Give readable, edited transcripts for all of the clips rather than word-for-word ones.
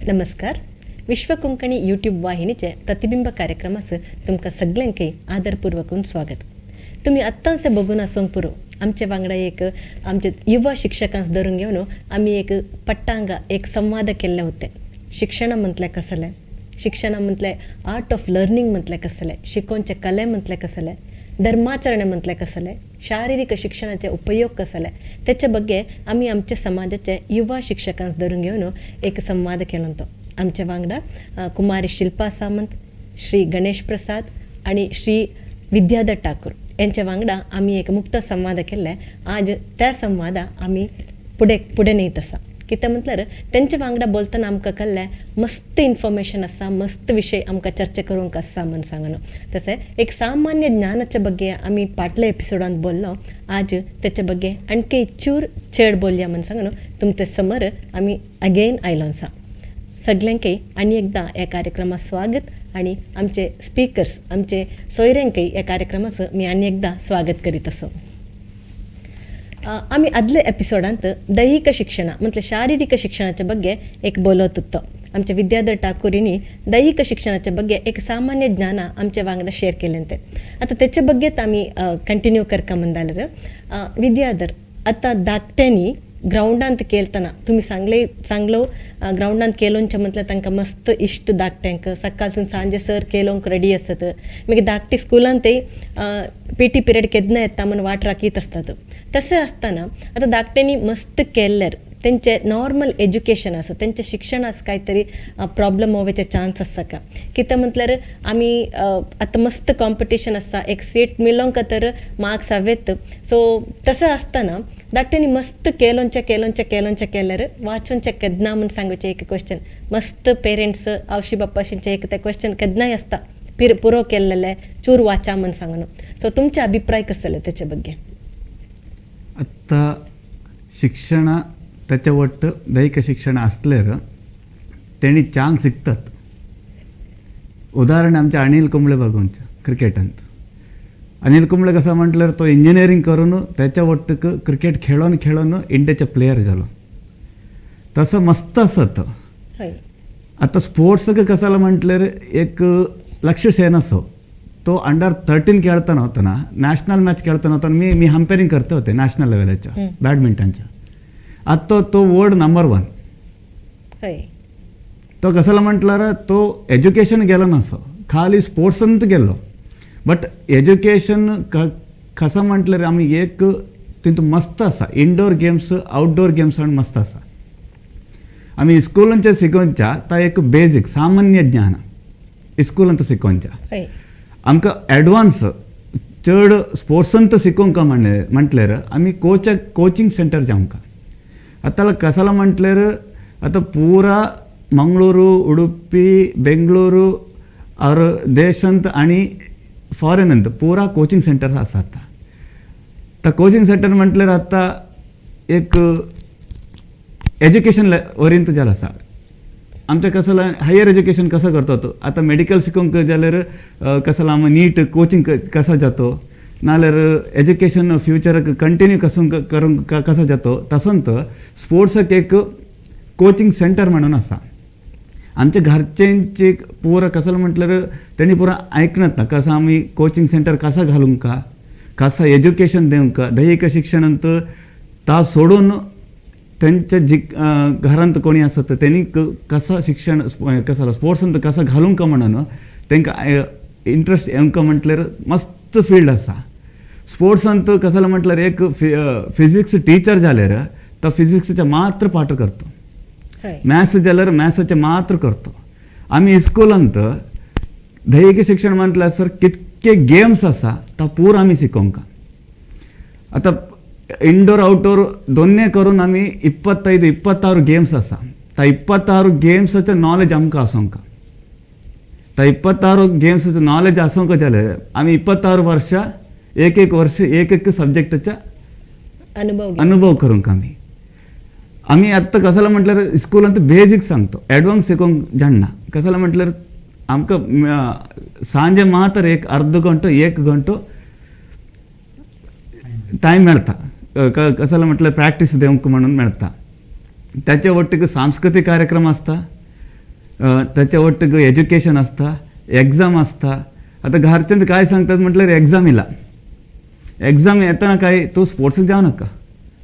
नमस्कार. विश्व कोंकणी यूट्यूब वाहिनीचे प्रतिबिंब कार्यक्रमाचं तुमकां सगल्यांकय आदरपूर्वकून स्वागत. तुमी आत्तांचे बघून आसूंक पुरो, आमचे वांगडा एक आमचे युवा शिक्षकांक धरून घेवन आमी एक पट्टांगा एक संवाद केल्ले होते. शिक्षण म्हटलें कसलें, शिक्षण म्हटलें आर्ट ऑफ लर्निंग म्हटलें कसलें, शिकोवचे कले म्हटलें कसलें, धर्माचरण म्हटलें कसलें, शारिरीक शिक्षणाचे उपयोग कसले, त्याच्या ಬಗ್ಗೆ आमी आमच्या समाजाचे युवा शिक्षकांक धरून घेवन एक संवाद केलो. तो आमच्या वांगडा कुमारी शिल्पा सामंत, श्री गणेश प्रसाद आणि श्री विद्याधर ठाकूर यांच्या वांगडा आमी एक मुक्त संवाद केल्ले. आज त्या संवादा आमी फुडें फुडें नेत आसा. कितें म्हटल्यार तेंच्या वांगडा बोलतना आमकां कळ्ळें मस्त इन्फॉर्मेशन आसा, मस्त विशय आमकां चर्चा करूंक आसा म्हूण सांगून. तशें एक सामान्य ज्ञानाच्या ಬಗ್ಗೆ आमी फाटल्या एपिसोडांत बोल्लो, आज तेच्या ಬಗ್ಗೆ आणखी चूर चड बोलया म्हूण सांगून तुमचे समोर आमी अगेन आयलो आसा. सगल्यांकय आनी एकदां ह्या कार्यक्रमात स्वागत आनी आमचे स्पिकर्स आमचे सोयऱ्यांकय ह्या कार्यक्रमाचो मी आनी एकदां स्वागत करीत आसा. आमी आदल्या एपिसोडांत दैहीक शिक्षण म्हटल्यार शारिरीक शिक्षणाच्या ಬಗ್ಗೆ एक बोलत होतो. आमच्या विद्याधर ठाकूरींनी दैहीक शिक्षणाच्या ಬಗ್ಗೆ एक सामान्य ज्ञान आमच्या वांगडा शेअर केलें. ते आतां तेच्या बग्गेच आमी कंटिन्यू करका म्हण जाल्यार, विद्याधर, आतां धाकट्यांनी ग्रावंडांत खेळटना तुमी सांगले सांगलो, ग्रावंडांत खेलोवचें म्हटल्यार तांकां मस्त इश्ट धाकट्यांक सकाळसून सांजे सर खेलोवंक रेडी आसत. मागीर धाकटी स्कुलांतय पी टी पिरियड केन्ना येता म्हूण वाट राखीत आसतात. तशें आसतना आतां धाकट्यांनी मस्त केल्यार तेंचें नॉर्मल एज्युकेशन आसा, तेंचें शिक्षण आसा, काय तरी प्रॉब्लम होवचे चान्स आसा का? कितें म्हटल्यार आमी आतां मस्त कॉम्पिटिशन आसा, एक सीट मेळोंक तर मार्क्स हवेत. सो तशें आसतना धाकट्यांनी मस्त केलोंचे केलोंचे केलोंचे केल्यार वाचोंचे केन्ना म्हूण सांगचे एक क्वेश्चन मस्त पेरेंट्स आवशी बाप्पाशींचे एक ते क्वेश्चन केन्नाय आसता, पिर पुरो केल्लेले चूर वाचा म्हूण सांगून. सो तुमचे अभिप्राय कसले तेचे ಬಗ್ಗೆ? आतां शिक्षण त्याच्या ಒಟ್ಟು ದೈಹಿಕ ಶಿಕ್ಷಣ आसल्यार तेणी चांग शिकतात. उदाहरण आमच्या अनिल कुंबळे बघूनच क्रिकेटांत. अनिल कुंबळे कसं म्हटल्यार तो इंजिनियरींग करून त्याच्या वट्टक क्रिकेट खेळून खेळून इंडियाचे प्लेयर जालो. तसं मस्त आसत. आतां स्पोर्ट्साक कसं म्हटल्यार एक लक्ष्य सेन असो तो अंडर 13 खेळताना होता ना, नॅशनल मॅच खेळताना होता, मी मी अंपायरिंग करते होते नॅशनल लेवलाच्या बॅडमिंटनच्या. आता तो तो वर्ल्ड नंबर 1. तो कसला म्हटल्यार तो एज्युकेशन गेलो नासो, खाली स्पोर्ट्सांत गेलो. बट एज्युकेशन कसं म्हटल्यार आमी एक तितून मस्त आसा, इनडोर गेम्स आउटडोर गेम्स म्हण मस्त आसा. आमी स्कुलांचे शिकोवच्या ता एक बेजीक सामान्य ज्ञान स्कुलांत शिकोवच्या. आमकां एडवान्स चड स्पोर्ट्सांत शिकोवंक म्हटल्यार आमी कोचिंग सेंटर जावंक. आतां कसाला म्हटल्यार आतां पुरा मंगळुरू, उडुपी, बेंगळुरू और देशांत आनी फॉरेनांत पुरा कोचिंग सेंटर आसा. आतां आतां कोचिंग सेंटर म्हटल्यार आतां एक एज्युकेशन ओरियंत जालें आसा. आमचें कसं हायर एज्युकेशन कसं करता तो, आतां मेडिकल शिकोवंक जाल्यार कसं आमी नीट कोचिंग कसं जातो, नाल्यार एज्युकेशन फ्युचराक कंटिन्यू कसं करूंक कसं जातो, तसंत स्पोर्ट्साक एक कोचिंग सेंटर म्हणून आसा. आमच्या घरच्यांची पुरा कसं म्हटल्यार तेणी पुरा आयकनात ना, कसं आमी कोचिंग सेंटर कसं घालूंक का, कसं एज्युकेशन दिवंक का. दैहिक शिक्षणांत ता सोडून त्यांच्या जी घरांत कोणी आसत तेणी कसं शिक्षण कसं स्पोर्ट्सांत कसं घालूंक म्हणून तांकां इंट्रस्ट येवंक म्हटल्यार मस्त फिल्ड आसा स्पोर्ट्सांत. कसं म्हटल्यार एक फिजिक्स टिचर जाल्यार तो फिजिक्साचे मात्र पाठ करता. मॅथ्स जाल्यार मॅथ्साचे मात्र करतो. आमी इस्कुलांत दैहिक शिक्षण म्हटल्यार सर कितके गेम्स आसा तो पूरा आमी शिकोवंक. आतां इंडोर आउटडोर दोन्ನೇ करून आमी 25 26 गेम्स आसा. त्या 26 गेम्साचें नॉलेज आमकां आसोंक. त्या 26 गेम्साचें नॉलेज आसोंक जाल्यार आमी 26 वर्सां एक एक वर्ष एक एक सब्जेक्टाच्या अनुभव घेवन. अनुभव करूंक. आमी आमी आतां कसला म्हटल्यार स्कुलांत बेजीक सांगता, एडवान्स शिकोवंक जाणना. कसला म्हटल्यार आमकां सांजे मात्र एक अर्द घंटो एक घंटो टायम मेळटा, कसला म्हटल्यार प्रॅक्टीस दिवंक म्हणून मेळटा. त्याच्या वट्टीक सांस्कृतीक कार्यक्रम आसता. ताच्या ಒಟ್ಟಿಗೆ एज्युकेशन आसता, एग्जाम आसता. आतां घरच्यांत काय सांगतात म्हटल्यार एग्जाम येयला, एग्जाम येतना काय तूं स्पोर्ट्साक जावं नाका,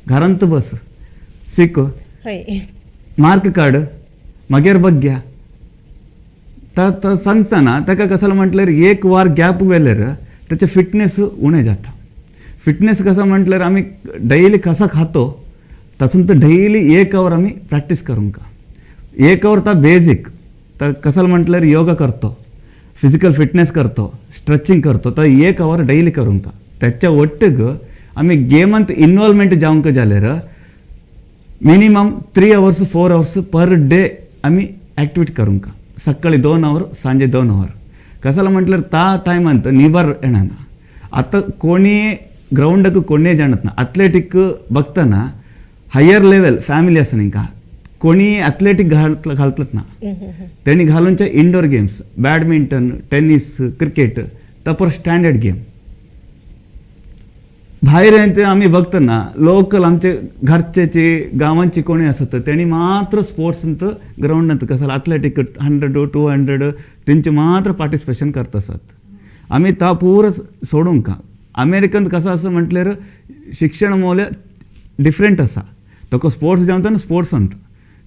घरांत बस, शिक, मार्क काड, मागीर बघया. सांगतना ताका कसो म्हटल्यार एक वार गॅप व्हेल्यार ताचें फिटनेस उणें जाता. फिटनेस कसो म्हटल्यार आमी डेली कसा खातो तातूंत डेली एक our आमी प्रॅक्टीस करूंक. एक our ता बेजीक ता कसो म्हटल्यार योगा करतो, फिजिकल फिटनेस करतो, स्ट्रेचिंग करतो, तो एक our daily करूंक. त्याच्या ಒಟ್ಟಿಗೆ आमी गेमांत इन्वॉल्वमेंट जावंक जाल्यार minimum 3 hours 4 hours per day आमी एक्टिविटी करूंक. सकाळी 2 our, सांजे 2 our. कसाला म्हटल्यार ता टायमांत निबर येणना. आतां कोणी ग्रावंडाक कोणीय जाणत ना. अथलेटीक बघतना हायर लेवल फॅमिली आसा तांकां, कोणी अथलेटीक घालतलेत ना. तेणी घालूनचे indoor games, badminton, tennis, cricket, तो पुरो स्टँडर्ड गेम. भायर ते आमी बघतना लोकल आमचे घरच्याची गांवांची कोणी आसत तेणी मात्र स्पोर्ट्सांत ग्रावंडांत कसं अथलेटीक 100 200 तेंचे मात्र पार्टिसिपेशन करत आसात. आमी ता पुरो सोडूंक. अमेरिकन कसं आसा म्हटल्यार शिक्षण मोल्य डिफरंट आसा. तुका स्पोर्ट्स जावं स्पोर्ट्सांत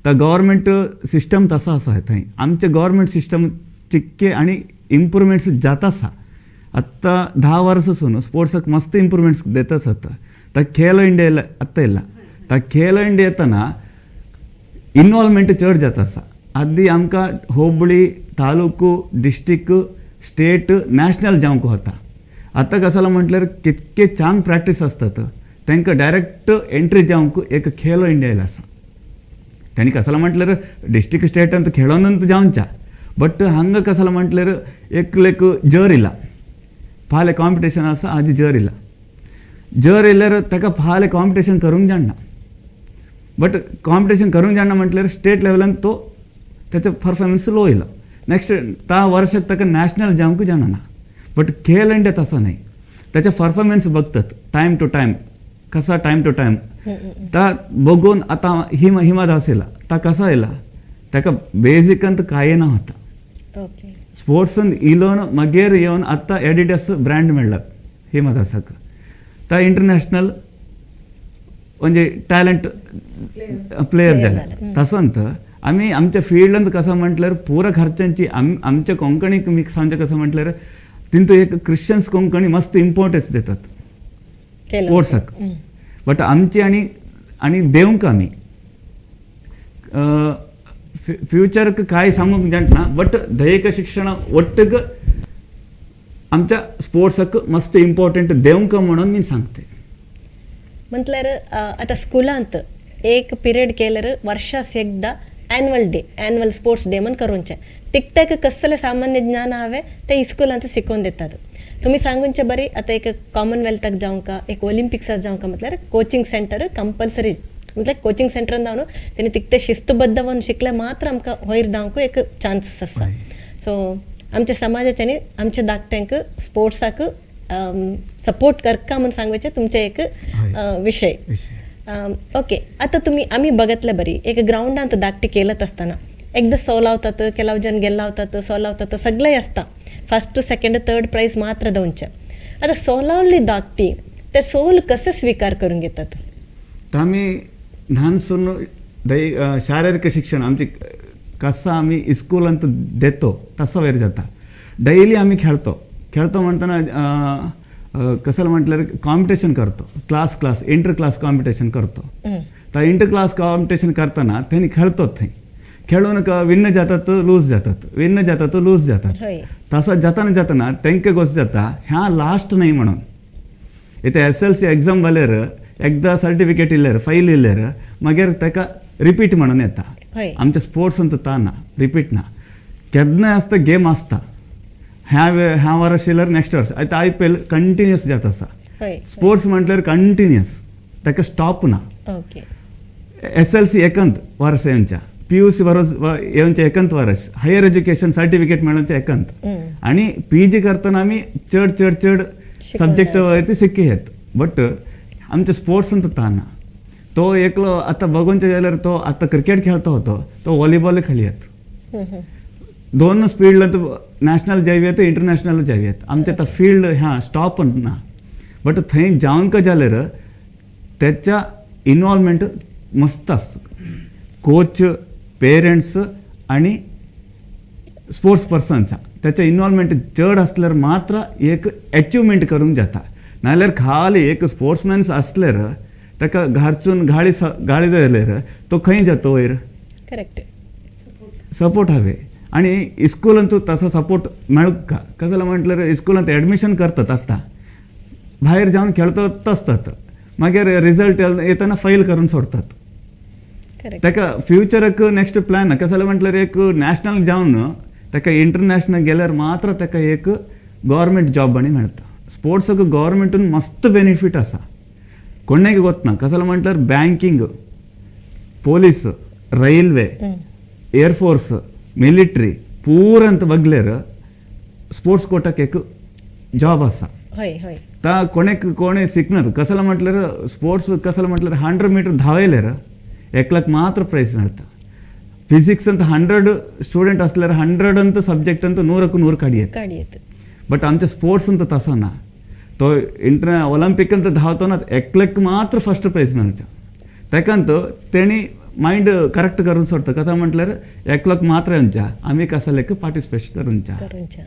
ता गव्हर्मेंट सिस्टम तसो आसा थंय. आमचे गव्हर्मेंट सिस्टम चिक्के आनी इम्प्रुवमेंट्स जाता आसा. आत्तां 10 वर्सां स्पोर्ट्साक मस्त इम्प्रुवमेंट्स देत आसात. ता खेलो इंडिया येयला आत्तां येयला, ता खेलो इंडिया येतना इन्वॉल्वमेंट चड जाता आसा. आदी आमकां होबळी, तालुको, डिस्ट्रीक्ट, स्टेट, नॅशनल जावंक वता. आतां कसो जाला म्हटल्यार कितके चांग प्रॅक्टीस आसतात तांकां डायरेक्ट एंट्री जावंक एक खेलो इंडिया येयला आसा. तांणी कसो जाला म्हटल्यार डिस्ट्रीक्ट स्टेटांत खेळोन जावच्या, बट हांगा कसो जाला म्हटल्यार एक लायक जर येयला, फाल्यां कॉम्पिटिशन आसा, आज जर येयला, जर येयल्यार ताका फाल्यां कॉम्पिटिशन करूंक जाणना. बट कॉम्पिटिशन करूंक जाणना म्हटल्यार स्टेट लेवलान तो ताचो परफॉर्मन्स लो येयलो, नेक्स्ट ता वर्साक ताका नॅशनल जावंक जाणना. बट खेल इंडिया तसो न्हय, ताचे परफॉर्मन्स बघतात टायम टू टायम, कसा टायम टू टायम ता बघून. आतां हिमा हिमा दास येयला, ता कसा येयला, ताका बेजिकांत कांय ना होता. स्पोर्ट्सान इलोन मागीर येवन आतां एडिडास ब्रँड मेळ्ळा हिमा दासाक. ता इंटरनॅशनल म्हणजे टॅलंट प्लेयर जाले. तसंत आमी आमच्या फिल्डांत कसं म्हटल्यार पुरा खर्चांची आमच्या कोंकणीक मिक्स आमचें कसं म्हटल्यार तितून एक क्रिश्चन्स कोंकणी मस्त इम्पॉर्टन्स देतात स्पोर्ट्साक. बट आमची आनी आनी देवंक आमी फ्युचरक काय सांगूंक जाणना, बट दैहिक शिक्षण ಒಟ್ಟಿಗೆ आमच्या स्पोर्ट्साक मस्त इम्पॉर्टंट देवंक म्हणून मी सांगते. म्हटल्यार आतां स्कुलांत एक पिरियड केल्यार वर्षास एकदा annual day, annual sports day म्हण करूंचे. तिकट्याक कसलें सामान्य ज्ञान हांवें तें इस्कुलांत शिकोवन दितात. तुमी सांगूचे बरी आतां एक कॉमनवेल्थाक जावंका, एक ऑलिंपिक्साक जावंका म्हटल्यार कोचिंग सेंटर कंपल्सरी. म्हटल्यार कोचिंग सेंटरान जावन तेणी तिकटे शिस्तबद्ध शिकले मात्र आमकां वयर धांवंक एक चान्सीस आसा. सो आमच्या समाजाच्यानी आमच्या धाकट्यांक स्पोर्ट्साक सपोर्ट करका म्हूण सांगपाचें तुमचें एक विशय. ओके, आतां तुमी आमी बघितले बरी एक ग्रावंडांत धाकटी खेळत आसतना एकदां सोलावतात, ಕೆಲವು जन ಗೆಲ್ಲಾवतात, सोलावतात, सगळें आसता. फर्स्ट सेकंड थर्ड प्रायज मात्र दिवचे. आतां सोलावली धाकटी ते सोल कशें स्विकार करून घेतात? तर आमी ल्हानसून शारीरिक शिक्षण आमचे कसं आमी इस्कुलांत देतो तसो वयर जाता. डेली आमी खेळतो, खेळतो म्हणटना कसं म्हटल्यार कॉम्पिटिशन करतो, class class inter class competition करतो. तर इंटर क्लास कॉम्पिटिशन करताना तेणी खेळतो, थंय खेळून विन्न जातात, लूज जातात, विन्न जातात, लूज जातात. तसं जाताना जाताना तांकां गोस जाता ह्या लास्ट न्हय म्हणून. इथं एसएलसी एग्जाम जाल्यार एकदां सर्टिफिकेट इल्ल्यार फायल इल्ल्यार मागीर ताका रिपीट म्हणून येता. आमच्या स्पोर्ट्सांत ता ना, रिपीट ना. केन्नाय आसता गेम आसता, ह्या ह्या वर्स येयल्यार नेक्स्ट वर्स. आतां आयपीएल कंटिन्युअस जाता आसा. स्पोर्ट्स म्हटल्यार कंटिन्युअस, ताका स्टॉप ना. एसएलसी एकंत वर्स येवच्या, पीयूसी वर्स येवचें एकंत वर्स, हायर एज्युकेशन सर्टिफिकेट मेळोवचें एकंत. आणि पीजी करतना आमी चड चड चड सब्जेक्ट ते शिक्के येत. बट आमच्या स्पोर्ट्सांत ता ना. तो एकलो आतां बघूनचें जाल्यार तो आतां क्रिकेट खेळतो होतो, तो व्हॉलीबॉल खेळयत. दोन स्पीडला नॅशनल जावयेत, इंटरनॅशनल जावयेत. आमचे आतां फिल्ड ह्या स्टॉप ना, बट थंय जावंक जाल्यार त्याच्या इनवॉल्वमेंट मस्त आसता. कोच, पेरंट्स आणि स्पोर्ट्स पर्सनचा त्याच्या इन्वॉल्वमेंट चड आसल्यार मात्र एक एचिवमेंट करूंक जाता. नाजाल्यार खाली एक स्पोर्ट्समॅन्स आसल्यार ताका घारचून गाळी गाळी जाल्यार तो खंय जाता वयर? करेक्ट. सपोर्ट हवे आणि इस्कुलांत तसो सपोर्ट मेळका. कशें म्हटल्यार इस्कुलांत एडमिशन करतात, आत्तां भायर जावन खेळतात आसतात, मागीर रिजल्ट येतना फैल करून सोडतात. करेक्ट. ताका फ्युचराक नेक्स्ट प्लॅन कशें जालें म्हटल्यार एक नॅशनल जावन ताका इंटरनॅशनल गेल्यार मात्र ताका एक गव्हर्मेंट जॉब आनी मेळटा. स्पोर्ट्साक गव्हर्मेंटून मस्त बेनिफीट आसा, कोणेक गोतना. कशें जालें म्हटल्यार banking, police, railway, air force, military पूरांत बगल्यार स्पोर्ट्स कोटाक एक जॉब आसा. हय हय. ता कोणेक कोणे शिकनात. कसले म्हटल्यार स्पोर्ट्स कसले म्हटल्यार 100 मीटर धांवयल्यार एकल्याक मात्र प्रायज मेळटा. फिजिक्स ಅಂತ 100 स्टुडंट आसल्यार 100 ಅಂತ सब्जेक्ट ಅಂತ 100ಕ್ಕೆ 100 काडयेत. काडयेत. बट आमच्या स्पोर्ट्स ಅಂತ तसो ना. तो इंटर ऑलिम्पिक ಅಂತ धांवतना एकल्याक मात्र फर्स्ट प्रायज मेळचा. तेकांत तेणी मायंड करेक्ट करून सोडता. कसो म्हटल्यार एकल्याक मात्र येवच्या, आमी कसलेक पार्टिसिपेट करूंच्या. करूंच्या.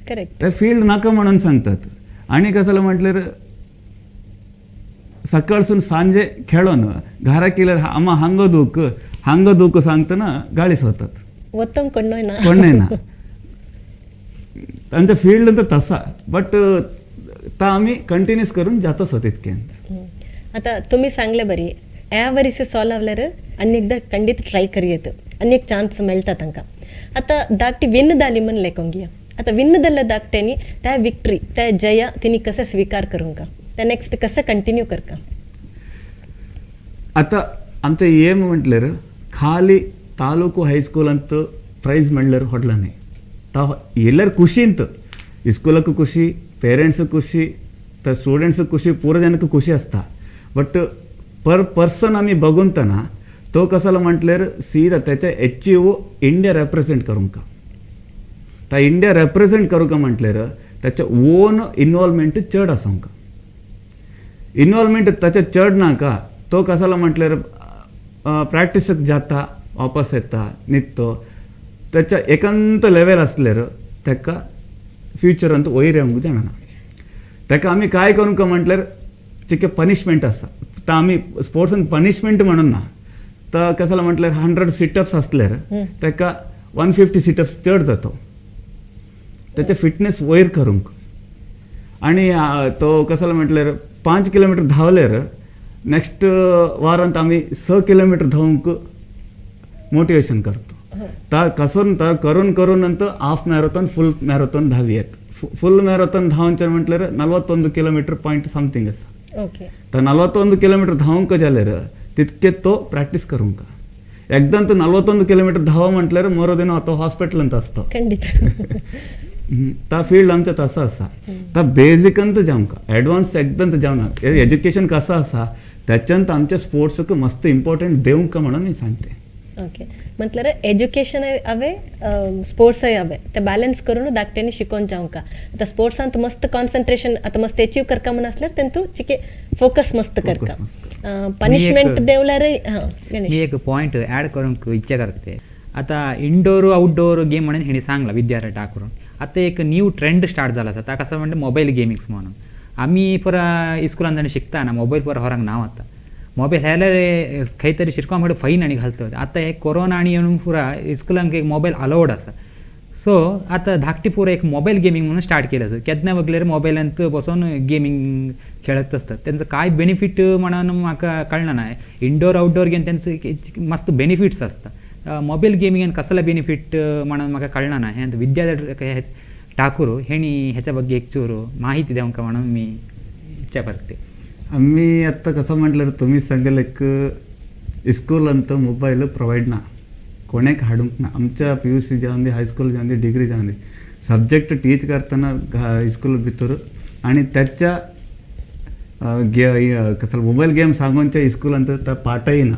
करेक्ट. ते फील्ड नाका म्हणून सांगतात. आनी कसलें म्हटल्यार सकाळसून सांजे खेळोन घरा केल्यार आमा हांगा दूक हांगा दूक सांगतना गाळी सोतात. ಒತ್ತಂಗ್ ಕೊಂಡೋಯ್ನ. कोणय ना तांच्या फील्ड तर तसा, बट ता आमी कंटिन्यूस करून जाता सो तितकें. आता तुम्ही सांगले बरी, ह्या वरीस सॉल्व जाल्यार आनी एकदां खंडीत ट्राय करयेत, आनी एक चान्स मेळटा तांकां. आतां धाकटी विन जाली म्हण लेखोंक या. आतां विन जाल्ल्या धाकट्यांनी त्या विक्ट्री, त्या जया तिणी कशें स्विकार करूंक, त्या नेक्स्ट कशें कंटिन्यू करका? आतां आमचें एम म्हटल्यार खाली तालुको हायस्कुलांत प्रायज मेळ्ळ्यार व्हडलो न्ही, ता येयल्यार खुशींत इस्कुलाक खुशी, पेरंट्साक खुशी, त्या स्टुडंट्साक खुशी, पुरो जाणांक खुशी आसता. बट पर पर्सन आमी बगूनतना तो कसलो म्हटल्यार सीधा तेचे एचीव इंडिया रेप्रेजेंट करूंक. ता इंडिया रेप्रेजेंट करूंक म्हटल्यार ताचें ओन इनवॉल्वमेंट चड आसूंक. इनवॉल्वमेंट ताचें चड नाका, तो कसलो म्हटल्यार प्रॅक्टिसाक जाता, वापस येता, न्हिदतो, ताच्या एकांत लेवल आसल्यार ताका फ्युचरांत वयर येवंक जाणा. ताका आमी काय करूंक म्हटल्यार चिके पनिशमेंट आसा. आतां आमी स्पोर्ट्सान पनिशमेंट म्हणून ना, तर कसलो म्हटल्यार 100 सिटअप्स आसल्यार ताका 150 सिटअप्स चड जातो, ताचें फिटनेस वयर करूंक. आनी तो कसलो म्हटल्यार 5 किलोमिटर धांवल्यार नेक्स्ट वारांत आमी 6 किलोमिटर धांवंक मोटिवेशन करतो. ता कसून ता करून करून नंतर हाफ मॅरेथॉन, फुल मॅरेथॉन धांवयेत. फुल मॅरेथॉन धांवचें म्हटल्यार 41 किलोमिटर पॉयंट समथींग आसा. तर 41 किलोमिटर धांवंक जाल्यार तितके तो प्रॅक्टीस करूंक. एकदां तो 41 किलोमिटर धांव म्हटल्यार मोरो दिना तो हॉस्पिटलांत आसता. खंडीत. ता फील्ड आमचें तसो आसा. ता बेजिकांत जावंक, एडवान्स एकदां जावना. एज्युकेशन कसो आसा त्याच्यान आमच्या स्पोर्ट्साक मस्त इम्पॉर्टंट दिवंक म्हणून मी सांगते. ओके, म्हटल्यार एज्युकेशन हवे, स्पोर्ट्सय हवे, ते बॅलन्स करून धाकट्यांनी शिकोवन जावंक. आतां स्पोर्ट्सांत मस्त कॉन्सन्ट्रेशन, आतां मस्त एचीव करका म्हण आसल्यार तेंतू चिके फोकस मस्त Focus करका. मस्त. पनिशमेंट देवल्यार हां गणेश. मी एक पॉयंट ॲड करूंक इच्छा करते. आता इंडोर आउटडोर गेम म्हणून हेणी सांगला विद्यार्थी टाकरून. आता एक न्यू ट्रेंड स्टार्ट जाला आसा, ताका कसं म्हणटा मोबायल गेमिंग्स म्हणून. आमी पुरा इस्कुलान जाणें शिकताना मोबायल पुरा होरांक नांव आतां मोबायल हेल्यार खंय तरी शिरको म्हणटा फायन आनी घालता. आतां हे कोरोना आनी येवन पुरा इस्कुलांक एक मोबायल अलावड आसा. सो आतां धाकटी पुरा एक मोबायल गेमींग म्हणून स्टार्ट केलें आसा. केन्ना बगल्यार मोबायलांत बसोन गेमींग खेळत आसतात. तेंचो काय बेनिफीट म्हणून म्हाका कळना. ना इंडोर आउटडोर गेम तेंचो मस्त बेनिफिट्स आसता. मोबायल गेमिंगान कसला बेनिफीट म्हणून म्हाका कळना. ना हें विद्यार्थी ठाकूर हेणी ह्याच्या ಬಗ್ಗೆ एक चूर माहिती दिवंक म्हणून मी इच्छा करते. आमी आतां कसं म्हटल्यार तुमी सांगले एक इस्कुलांत मोबायल प्रोवायड ना, कोणेक हाडूंक ना. आमच्या PUC जावन दी, हायस्कूल जावन दी, डिग्री जावन दी, सब्जेक्ट टीच करतना इस्कूल भितर आनी त्याच्या कसलो मोबायल गेम सांगोनच्या इस्कुलांत तो पाठय ना.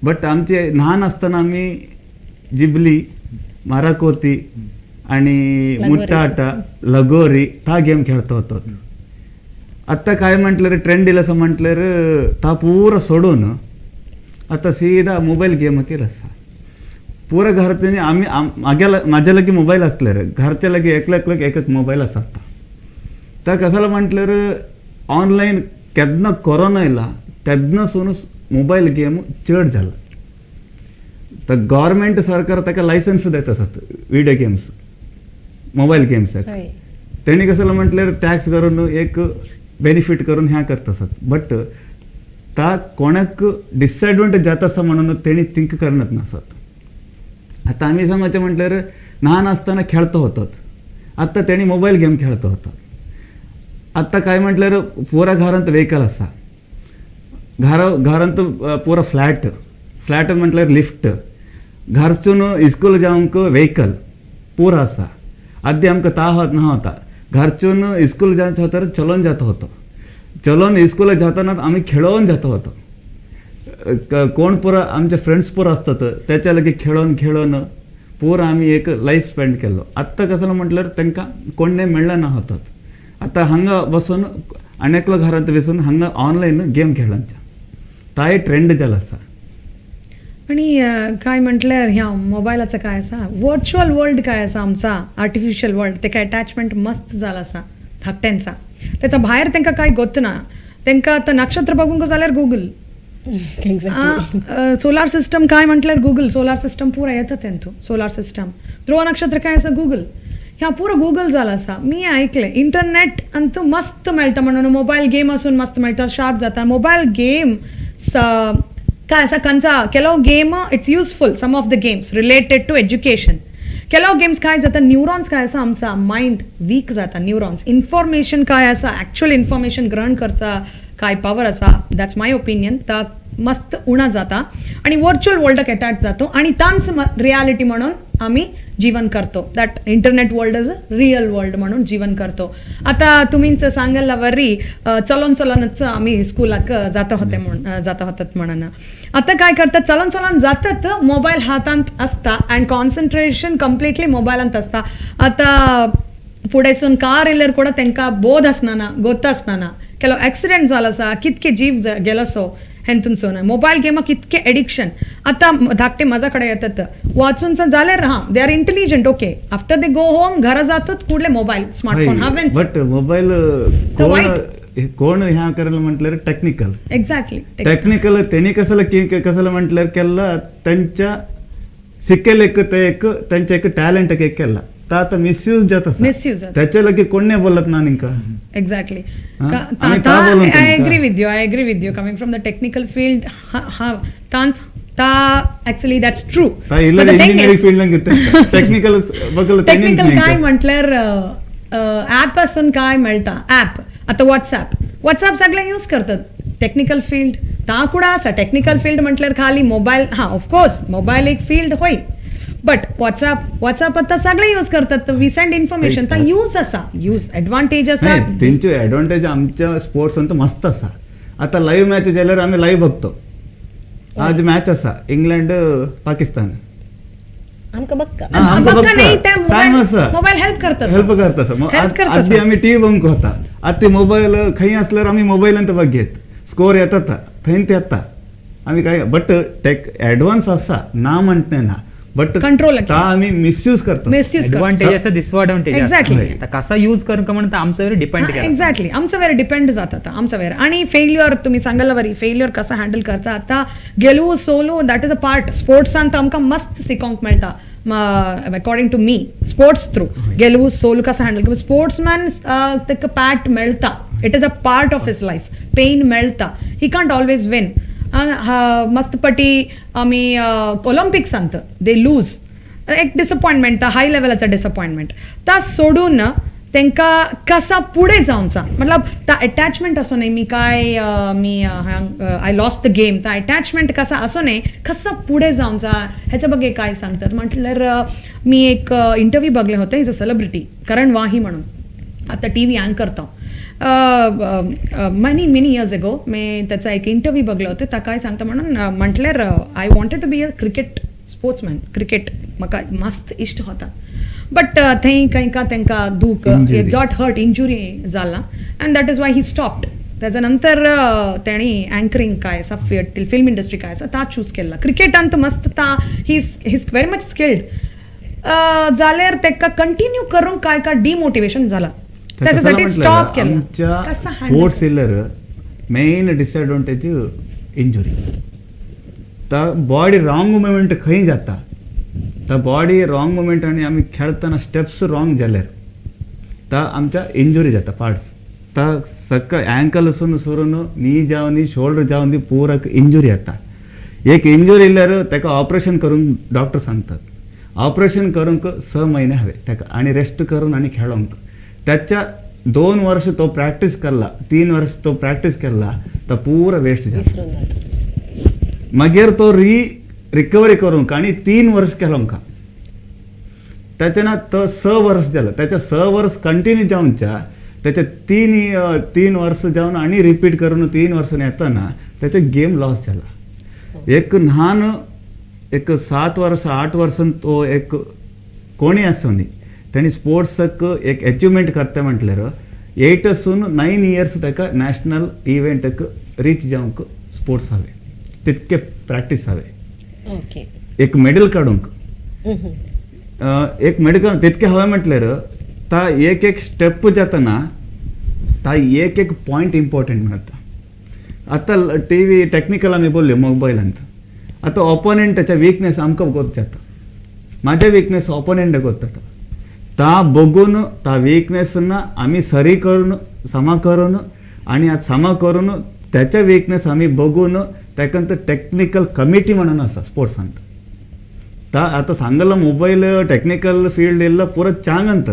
बट आमचे ल्हान आसतना आमी जिबली, मराकोती आणि मुट्टाटा लगोरी ता गेम खेळता होतो. आत्ता काय म्हटलं रे ट्रेंड येईल असं म्हटलं रे ता पुरा सोडून आता सीधा मोबाईल गेम केला असा पुरा घरात आम्ही माझ्या लगे मोबाईल असले रे घरच्या लगे एकलं एकलं एक एक मोबाईल असा आता. तर कसाला म्हटलं रे ऑनलाईन केन्ना कोरोना येयला तेन्ना सून मोबाईल गेम चड जाला. तर गव्हर्मेंट सरकार ताका लायसन्स दिता आसात व्हिडिओ गेम्स मोबाईल गेम्साक. तेणी कसं म्हटल्यार टॅक्स करून एक बेनिफीट करून ह्या करता आसात बट ता कोणाक डिसएडवांटेज जाता आसा म्हणून तेणी थिंक करत नासत. आतां आमी सांगचें म्हटल्यार ल्हान आसतना खेळता होतात आतां तेणी मोबायल गेम खेळता होतात. आतां काय म्हटल्यार पुरा घरांत व्हेकल आसा घरांत पुरा फ्लॅट फ्लॅट म्हटल्यार लिफ्ट घरसून इस्कूल जावंक व्हेकल पुरा आसा. आदी आमकां ता ना होता घरसून इस्कूल जावचें होता चलोन जाता होतो चलोन इस्कूल जाताना आमी खेळोन जाता होतो. कोण पुरा आमचे फ्रेंड्स पुरा आसतात त्याच्या लागीं खेळोन खेळोन पुरा आमी एक लायफ स्पेंड केल्लो. आत्तां कसलो म्हटल्यार तांकां कोण मेळना होतात. आतां हांगा बसून आनी एकलो घरांत बसून हांगा ऑनलायन गेम खेळोंचे ताय ट्रेंड जाला आसा. आणि काय म्हटल्यार ह्या मोबायलाचा काय आसा वर्च्युअल वर्ल्ड काय आसा आमचा आर्टिफिशियल वर्ल्ड तेका अटॅचमेंट मस्त जाला आसा धाकट्यांचा. त्याचा भायर तांकां काय गोत ना तांकां आतां नक्षत्र बघूंक जाल्यार गुगल सोलार सिस्टम काय म्हटल्यार गुगल सोलार सिस्टम पुरा येता तेंतू सोलार सिस्टम ध्रुव नक्षत्र काय आसा गुगल ह्या पुरो गुगल जाला आसा. मी ऐकलें इंटरनेट अंतू मस्त मेळटा म्हणून मोबायल गेम आसून मस्त मेळटा शार्प जाता मोबायल गेम काय आसा कंचा ಕೆಲವು game it's useful some of the games related to education. ಕೆಲವು गेम्स काय जाता न्यूरॉन्स काय आसा आमचा मायंड वीक जाता न्यूरॉन्स इन्फॉर्मेशन काय आसा एक्चुअल इन्फॉर्मेशन ग्रहण करचा काय पावर आसा that's my opinion ता मस्त उणा जाता आणि वर्च्युअल वर्ल्डाक अटॅच जातो आणि तांच रियालिटी म्हणून आम्ही जीवन करतो that internet world is a real world म्हणून जीवन करतो. आता तुमीच सांगला वरी चलोन चलोनच आम्ही स्कुलाक जाता होते म्हणून जाता होतात म्हणून आता काय करतात चलोन चलोन जातात मोबायल हातांत असता अँड कॉन्सन्ट्रेशन कंप्लिटली मोबायलांत असता. आता फुडेसून कार येयल्यार ಕೂಡ तांकां बोध आसना गोत आसना ಕೆಲವು ॲक्सिडेंट जाला आसा कितके जीव गेलोसो हेंतूनसून मोबायल गेमाक कितके एडिक्शन. आतां धाकटे म्हज्या कडेन येतात वाचून जाल्यार हां they are intelligent okay after they go home घरा जातच कुडले मोबायल स्मार्टफोन हांवें बट मोबायल कोण ह्या करायला म्हटल्यार टेक्निकल एक्झॅक्टली टेक्निकल तेणी कसलं कसलं म्हटल्यार केला त्यांच्या शिकेल ते एक त्यांच्या एक टॅलेंट एक केला आता मिसयूज जाता मिसयूज त्याच्या लगे कोण नाही बोलत ना निका. Exactly I agree with you I agree with you coming from the technical field हा तांच ता actually that's true. Engineering field technical technical काय म्हटल्यार ॲप आसून काय मेळटा ॲप आतां वॉट्सॅप वॉट्सॅप सगळे यूज करतात टेक्निकल फील्ड ता कुडा आसा टेक्निकल फील्ड म्हटल्यार खाली मोबायल हां ऑफकोर्स मोबायल एक फील्ड होय बट व्हॉट्सअप व्हॉट्सअप आता सगळे यूज करतात we send information ता यूज आसा यूज एडवांटेज आसा तेंचे एडवांटेज आमच्या स्पोर्ट्स अंत मस्त आसा. आता लाईव्ह मॅच जाल्यार आमी लाईव्ह बघतो. आज मॅच आसा इंग्लंड पाकिस्तान आमकां बघका टायम आसा मोबायल हेल्प करता हेल्प करता. आदी आमी टीव्ही बघूंक होता आतां मोबायल खंय आसल्यार आमी मोबायलांत बघेत स्कोर येता थंय ते येता आमी काय बट टेक एडवान्स आसा ना म्हणटे ना बट कंट्रोल ता आमी मिसयूज करतो. एडवांटेज आसा डिसएडवांटेज एक्झॅक्टली आसा कसा यूज करूंक म्हणटा आमच्या डिपेंड केला. एक्झॅक्टली आमच्या वेर डिपेंड जाता आमच्या वेर. आणि फेल्युअर तुम्ही सांगला वरी फेल्युअर कसा हँडल करचा आता गेलू solo that is a part स्पोर्ट्सान आमकां मस्त शिकोवंक मेळटा according to me sports through गेलू सोलू कसा हँडल स्पोर्ट्समॅन ताका पॅट मेळटा it is a part of his life pain मेळटा he can't always win. मस्त पटी आमी ऑलिम्पिक्सांत दे लूज एक डिसअपॉयंटमेंट हाय लेवलाचा डिसअपॉयंटमेंट ता सोडून तांकां कसा फुडें जावचा मतलब ता अटॅचमेंट असो न्ही मी काय मी I lost the game ता अटॅचमेंट कसा असो न्ही कसा फुडें जावचा ह्याच्या बगे काय सांगतात म्हटल्यार मी एक इंटरव्यू बघले होते is a celebrity Karan Wahi म्हणून आता टी व्ही अँकर तो मॅनी मेनी इयर्स एगो मी त्याचा एक इंटरव्यू बघलं होतं. त्या काय सांगता म्हणून म्हटल्यार I wanted to be a cricket sportsman, cricket म्हाका मस्त इश्ट होता, बट थंय कांय का तांकां दूख गॉट हर्ट, इंजुरी जाला and that is why he stopped. त्याच्या नंतर तेणी अँकरिंग काय आसा, फिल्म इंडस्ट्री काय आसा ता चूज केला. क्रिकेटान मस्त ता he is very much skilled जाल्यार तेका कंटिन्यू करूंक काय का डिमोटिवेशन जाला, त्याच्यासाठी स्टॉप केला. आमच्या स्पोर्ट्स इल्लर मेन डिसएडवांटेज इंजुरी. ता बॉडी रॉंग मुवमेंट खंय जाता, ता बॉडी रॉंग मुवमेंट आनी आमी खेळतना स्टेप्स रॉंग जाल्यार ता आमच्या इंजुरी जाता पार्ट्स. ता सकाळ अँकलसून सरून नी जावन शोल्डर जावन ती पुराक इंजुरी जाता. एक इंजुरी इल्ल्यार ताका ऑपरेशन करूंक डॉक्टर सांगतात. ऑपरेशन करूंक 6 महिने हवे ताका आनी रेस्ट करून आनी खेळोंक. त्याच्या 2 वर्ष तो प्रॅक्टीस केला, 3 वर्ष तो प्रॅक्टीस केला, तो पुरा वेस्ट जाला. मागीर तो रिकवरी करूंक आनी 3 वर्ष केलोंक त्याच्या ना तो 6 वर्ष जाला. त्याच्या 6 वर्ष कंटिन्यू जावच्या त्याच्या 3 वर्ष जावन आनी रिपीट करून 3 वर्सांनी येतना त्याचो गेम लॉस जाला. एक ल्हान एक 7 वर्स 8 वर्सां तो एक कोणी आसूं न्ही तेणी स्पोर्ट्साक एक एचिवमेंट करता म्हटल्यार 8 सून 9 इयर्स ताका नॅशनल इव्हेंटाक रीच जावंक स्पोर्ट्स हवे, तितके प्रॅक्टीस हवे. एक मेडल काडूंक एक मेडल तितके हवे म्हटल्यार ता एक एक स्टेप जातना ता एक एक पॉयंट इम्पॉर्टंट मेळटा. आतां टी व्ही टॅक्निकल आमी बोल्यो मोबायलांत, आतां ओपोनेंटाच्या विकनेस आमकां गोत जाता, म्हाज्या विकनेस ओपोनेंट गोत जाता. ता बघून ता विकनेस ना आमी सरी करून समा करून आनी समा करून त्याच्या विकनेस आमी बघून ताका टॅक्निकल कमिटी म्हणून आसा स्पोर्ट्सांत. ता आतां सांगला मोबायल टॅक्निकल फिल्ड येयल्लो पुरो चांग अंत,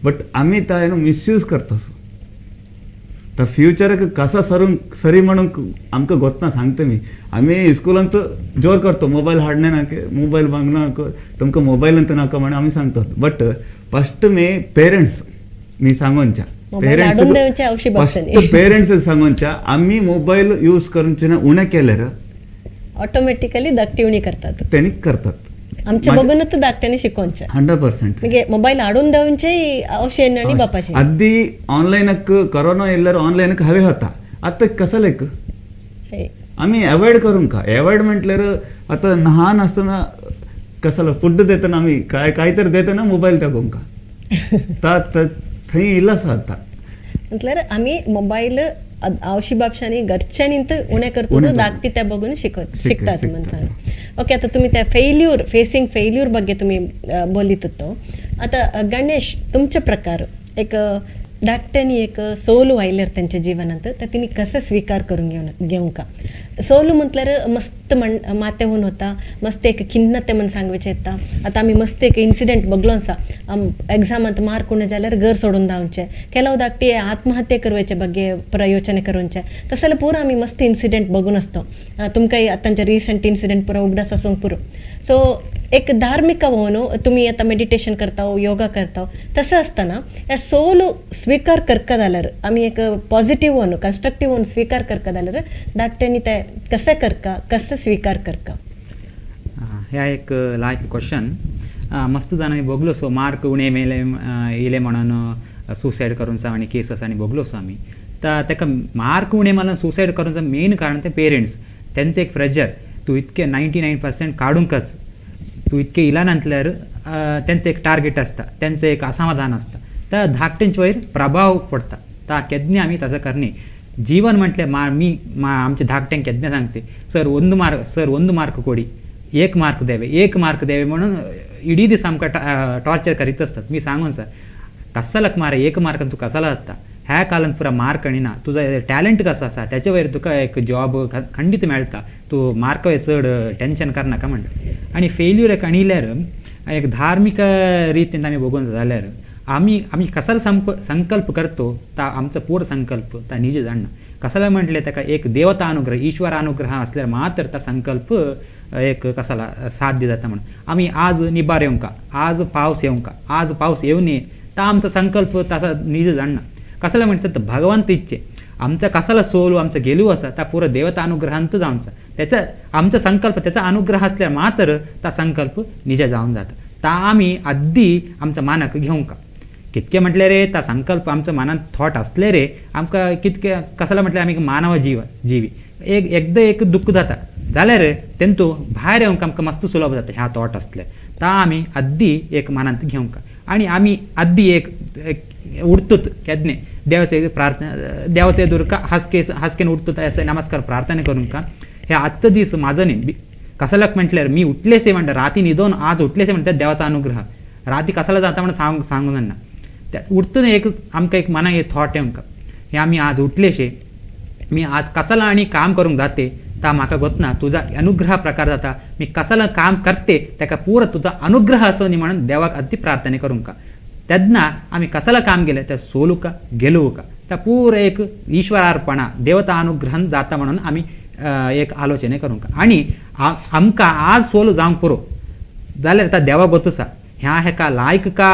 बट आमी ता न्हू मिसयूज करता. सो ता फ्युचराक कसा सरूंक सरी म्हणूंक आमकां गोतना सांगता मी. आमी इस्कुलांत जोर करतो मोबायल हाडणे नाका, मोबायल मागना, तुमकां मोबायल नाका म्हणून आमी सांगतात. बट फस्ट मी पेरंट्स मी सांगोनच्या पेरंट्स फस्ट पेरंट्स सांगोनच्या आमी मोबायल यूज करूनचे ना उणें केल्यार ऑटोमॅटिकली धाकटी उणी करतात, तेणी करतात. आमचे बघूनच धाकट्यांनी शिकोवचे 100%. मोबायल हाडून दिवचे अवशेन आनी बापाचे. आदी ऑनलायनाक करोना येयल्यार ऑनलायनाक हवे होता, आतां कसलेक आमी अवॉयड करूंक. अवॉयड म्हटल्यार आतां ल्हान आसतना कसलो फूड देतना आमी काय काय तरी देतना मोबायल तेगोंक ता थंय येयलो आसा आतां. म्हटल्यार आमी मोबायल आवशी बापशांनी घरच्यांनी उणें करता, धाकटी त्या बघून शिकतात म्हणसान. ओके, आतां तुमी त्या फेल्यूर फेसिंग फेल्यूर ಬಗ್ಗೆ तुमी बोलीत होतो. आतां गणेश, तुमचे प्रकार एक धाकट्यांनी एक सोलू आयल्यार तेंच्या जिवनांत तर तिने कसं स्वीकार करून घेवंक. सोलू म्हटल्यार मस्त माते होऊन होता, मस्त एक खिन्नते म्हण सांगचे येता. आतां आमी मस्त एक इन्सिडेंट बगलो आसा, एग्जामांत मार्क उणें जाल्यार घर सोडून धांवचे, ಕೆಲವು धाकटी आत्महत्या करवचे ಬಗ್ಗೆ प्रयोचने करूनचे, तसले पुरो आमी मस्त इन्सिडेंट बघून असतो. तुमकां आतांचे रिसंट इन्सिडेंट पुरो उगडास आसूंक पुरो. सो एक धार्मिक होऊन तुम्ही आता मेडिटेशन करता, योगा करता, तसं असताना या सोलू स्वीकार करका जाल्यार आमी एक पॉझिटिव्ह होऊन कन्स्ट्रक्टिव्ह होऊन स्वीकार करका जाल्यार धाकट्यांनी ते कशें करका, कशें स्वीकार करका? ह्या एक लायक क्वेश्चन. मस्त जाणांनी बघलो सो मार्क उणे मेले येयले म्हणून सुसायड करून आनी केस आसा आनी बघलो सो आमी. तर ताका मार्क उणे म्हणून सुसायड करून मेन कारण ते पेरंट्स, तेंचें एक प्रेशर, तूं इतके 99% काडूंकच, तूं इतके इलानांतल्यार तेंचें एक टार्गेट आसता, तेंचें एक असमाधान आसता, त्या धाकट्यांचे वयर प्रभाव पडटा. ता केन्ना आमी ताजो करणी जीवन म्हटलें मी आमच्या धाकट्यांक केन्ना सांगते, सर ಒಂದು मार्क, सर ಒಂದು मार्क कोडी, एक मार्क द्यावे, एक मार्क द्यावे म्हणून इडी दीस आमकां टॉर्चर करीत असतात. मी सांगून सर कसालक मार, एक मार्क तूं कसाला जाता, ह्या कालान पुरा मार्क ना, तुजो टॅलंट कसो आसा त्याचे वयर तुका एक जॉब खंडीत मेळटा, तूं मार्क चड टेंशन करनाका म्हणटा. आनी फेल्यूर एक आणिल्यार एक धार्मीक रितीन आमी बघून जाल्यार आमी आमी कसाला संकल्प करतो ता आमचो पूर्ण संकल्प ता निज जाणना. कसाला म्हटलें ताका एक देवता अनुग्रह, ईश्वर अनुग्रह असल्यार मात्र ता संकल्प एक कसाला साध्य जाता. म्हणून आमी आज निबार येवंका, आज पावस येवंका, आज पावस येवं न्ही, ता आमचो संकल्प ताचा निज जाणना. कसाला म्हणटात भगवंत इच्छे आमचा कसाला सोलू आमचा गेलू आसा ता पुरो देवता अनुग्रहांतच आमचा त्याचा आमचा संकल्प त्याचा अनुग्रह असल्यार मात्र ता संकल्प निज जावन जाता. ता आमी आद्दी आमचा मानक घेवंक कितके म्हटलें रे ता संकल्प आमच्या मनांत थॉट असले रे आमकां कितके कसला म्हटल्यार आमी मानव जीवी एक एकदां एक दुःख जाता जाल्यार तेंतू भायर येवंक आमकां मस्त सुलभ जाता ह्या थॉट असले. ता आमी आद्दी एक मनांत घेवंक आनी आमी आद्दी एक उठतूत केदने देवाचे प्रार्थना देवाचे दुर्का हासके हासकेन उठतूत अशें नमस्कार प्रार्थना करूंक हे आजचो दीस म्हाजो न्ही कसल्याक म्हटल्यार मी उठलेसे म्हणटा राती न्हिदोन आज उठलेसे म्हणटा देवाचो अनुग्रह राती कसला जाता म्हणून सांगूंक जाणा. त्या उठतना एक आमकां एक मनाक एक थॉट येवंक हे आमी आज उठलेशे मी आज कसला आनी काम करूंक जाते ता म्हाका गोतना तुजा अनुग्रह प्रकार जाता मी कसला काम करते ताका पुरो तुजो अनुग्रह आसो न्ही म्हणून देवाक अद्दी प्रार्थना करूंक. तेन्ना आमी कसला काम गेले ते सोलुका गेलोवका त्या पुरो एक ईश्वरार्पणा देवता अनुग्रहन जाता म्हणून आमी एक आलोचना करूंक. आनी आमकां आज सोल जावंक पुरो जाल्यार ता देवाक गोत आसा ह्या हेका लायक का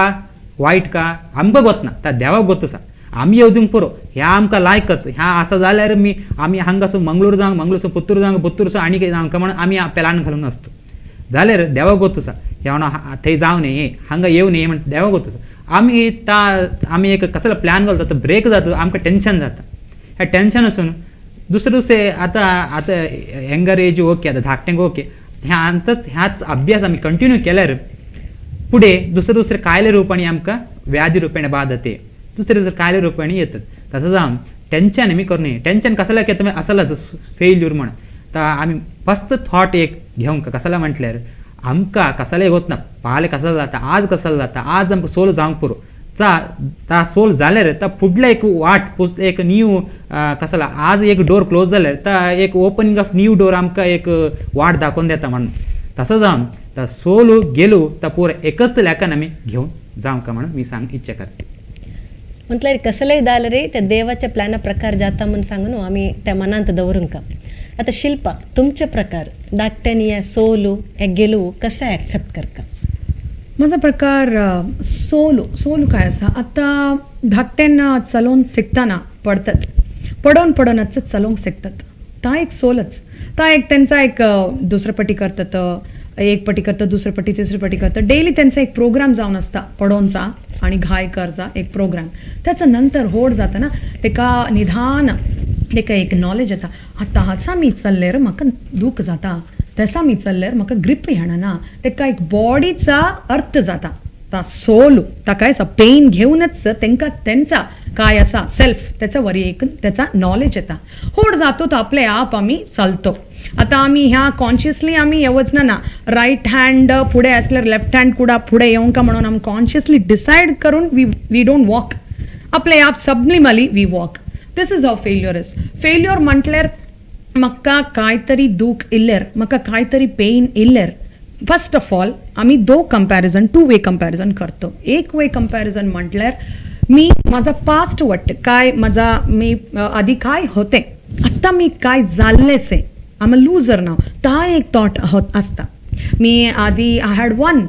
वायट का आमकां गोतना ता देवाक गोत आसा. आमी येवजूंक पुरो ह्या आमकां लायकच ह्या आसा जाल्यार मी आमी हांगासून मंगळूर जावंक मंगळूरसून पुत्तूर जावंक पुत्तूरसून आनी कितें जावंक म्हणून आमी प्लॅन घालून आसता जाल्यार देवाक गोत आसा ह्या थंय जावं न्ही हांगा येवं न्ही म्हण देवाक गोत आसा. आमी ता आमी एक कसलो प्लॅन घालता तो ब्रेक जाता आमकां टेंशन जाता. ह्या टेंशन आसून दुसरे दुसरे आतां आतां यंगर एज ओके आतां धाकट्यांक ओके ह्या आतांच ह्याच अभ्यास आमी कंटिन्यू केल्यार फुडें दुसरे दुसरे कायले रुपांनी आमकां व्याधी रुपेण बादते दुसरे दुसरे कायले रुपांनी येतात. तसो जावन टेंशन आमी करूं नये. टेंशन कसल्याक येता असलच फेल्यूर म्हणून तर आमी फस्ट थॉट एक घेवंक कसला म्हटल्यार आमकां कसलें वतना फाल्यां कसलो जाता आज कसलो जाता आज आमकां सोल जावंक पुरो ता ता सोल जाल्यार ता फुडले एक वाट एक न्यू कसला आज एक डोर क्लोज जाल्यार ता एक ओपनिंग ऑफ न्यू डोर आमकां एक वाट दाखोवन दिता म्हणून तसो जावन ता सोल गेलो ता पुरो एकच लेखन आमी घेवन जावंक म्हणून मी सांग इच्छा करता. म्हटल्यार कसलेय जाल्यार त्या देवाच्या प्लॅना प्रकार जाता म्हूण सांगून आमी त्या मनांत दवरूंक. आतां शिल्पा तुमचे प्रकार धाकट्यांनी हे सोलू हे गेलू कशें एक्सेप्ट करता? म्हजो प्रकार सोलू सोलू काय आसा आतां धाकट्यांना चलोवंक शिकतना पडतात पडोवन पडोवनच चलोवंक शिकतात ता एक सोलच ता एक तेंचा एक दुसरे पटी करतात एक पटी करतात दुसरे पटी तिसरे पटी करतात डेली त्यांचा एक प्रोग्राम जावन आसता पडोवचा आणि घाय करचा एक प्रोग्राम. त्याच्या नंतर होड जाता ना तेका निधान तेका एक नॉलेज येता आतां आसा मी चल्लेर म्हाका दूख जाता तसा मी चल्ल्यार म्हाका ग्रीप येना तेका एक बॉडीचा अर्थ जाता ता सोलू ताका आसा पेन घेवनच तेंकां तेंचा काय आसा सेल्फ त्याचा वरी एक त्याचा नॉलेज येता होड जातो तो आपले आप आमी चलतो. आतां आमी ह्या कॉन्शियसली आमी येवजना ना रायट हँड फुडें आसल्यार लेफ्ट हँड कुडा फुडें येवंक म्हणून आमी कॉन्शियसली डिसायड करून we we don't walk आपले आप subliminally we walk. This is how failure is. Failure म्हटल्यार म्हाका काय तरी दूख इल्लेर म्हाका काय तरी पेन इल्लेर फर्स्ट ऑफ ऑल आमी दो कंपॅरिजन टू वे कंपॅरिजन करतो. एक वे कंपॅरिजन म्हटल्यार मी माझा पास्ट वट्ट काय माझा मी आधी काय होते आत्तां मी काय जाल्लेसे आम अ लुजर नाव ता एक थॉट आसता. मी आधी I had one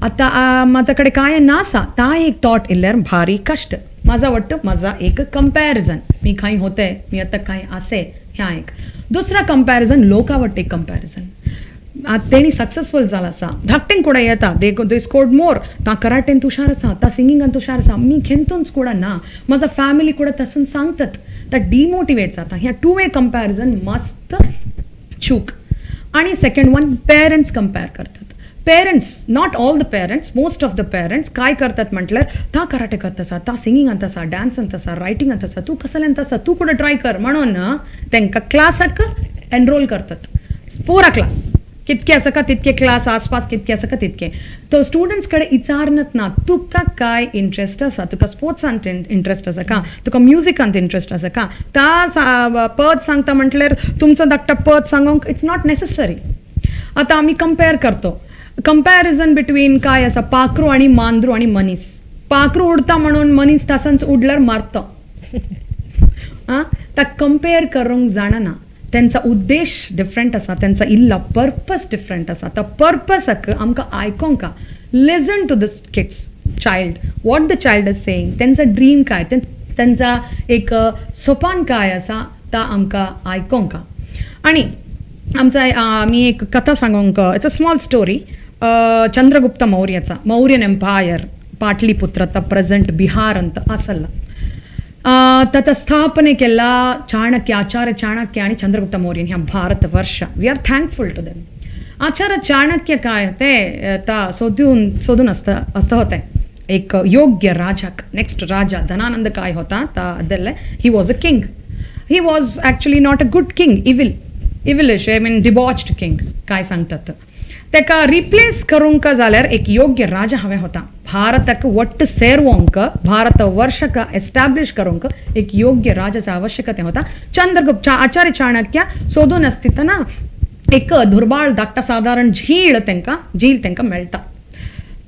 आतां म्हाजा कडेन काय नासा ता एक थॉट इल्ल्यार भारी कश्ट म्हाजा वट्ट म्हाजा एक कंपॅरिजन मी खंय होते मी आतां खंय आसे ह्या एक दुसरा कंपॅरिजन लोका वट्ट एक कंपॅरिजन तेणी सक्सेसफुल जाला आसा धाकटें कुडा येता दे they scored मोर ता कराटेन हुशार आसा ता सिंगिंगान हुशार आसा मी खेंतूच कुडा ना म्हाजा फॅमिली कुडा तसं सांगतात ता डिमोटिवेट जाता. ह्या टू वे कंपॅरिजन मस्त चूक. आणि सेकंड वन पेरंट्स कंपेर करतात. Parents not all the parents most of the parents काय करतात म्हटल्यार ता कराटे करता आसा ता सिंगिंगांत आसा डान्सांत आसा रायटिंगांत आसा तूं कसल्यांत आसा तूं कुडा ट्राय कर म्हणून तांकां क्लासाक एनरोल करतात पुरा क्लास कितके आसा का तितके क्लास आसपास कितके आसा का तितके तो स्टुडंट्स कडेन विचारनत ना तुका काय इंट्रस्ट आसा तुका स्पोर्ट्सांत इंट्रस्ट आसा का तुका म्युजिकांत इंट्रस्ट आसा का ता पद सांगता म्हटल्यार तुमचो धाकटो पद सांगूंक it's not necessary. आतां आमी कंपेर करतो कंपॅरिजन बिटवीन काय आसा पाखरू आनी मांद्रू आनी मनीस. पाखरू उडता म्हणून मनीस तासंच उडल्यार मारता आं ता कंपेर करूंक जाणना. त्यांचा उद्देश डिफरंट आसा त्यांचा इल्लो पर्पस डिफरंट आसा. तो पर्पसाक आमकां आयकोंक listen to this kids child what the child is saying त्यांचा ड्रीम काय त्यांचा एक सोपान काय आसा ता आमकां आयकोंक. आनी आमचा मी एक कथा सांगूंक, it's a small story. Chandragupta मौर्याचा, Mauryan empire, Pataliputra आता प्रेझेंट बिहार ಅಂತ असಲ್ಲ. तथा स्थापने केला चाणक्य, आचार्य चाणक्य आणि चंद्रगुप्त मौर्यन ह्या Bharat Varsha. We are thankful to them. Acharya Chanakya काय होते, ता सोधून सोधून असतं असतं होते एक योग्य राजाक. नेक्स्ट राजा धनानंद काय होता ता ಅದಲ್ಲೇ, he was a king. He was actually not a good king, evil, evilish, I mean debauched king काय सांगतात. तेका रिप्लेस करूंक जाल्यार एक योग्य राजा हवे होता. भारताक ಒಟ್ಟು ಸೇರುವಂಕ, भारत वर्षक एस्टॅब्लिश करूंक एक योग्य राजाचा आवश्यकता होता. चंद्रगुप्त, आचार्य चाणक्य सोदून असतितना एक दुर्बाळ धाकटा साधारण झील तेंका, झील तेंका मेळटा.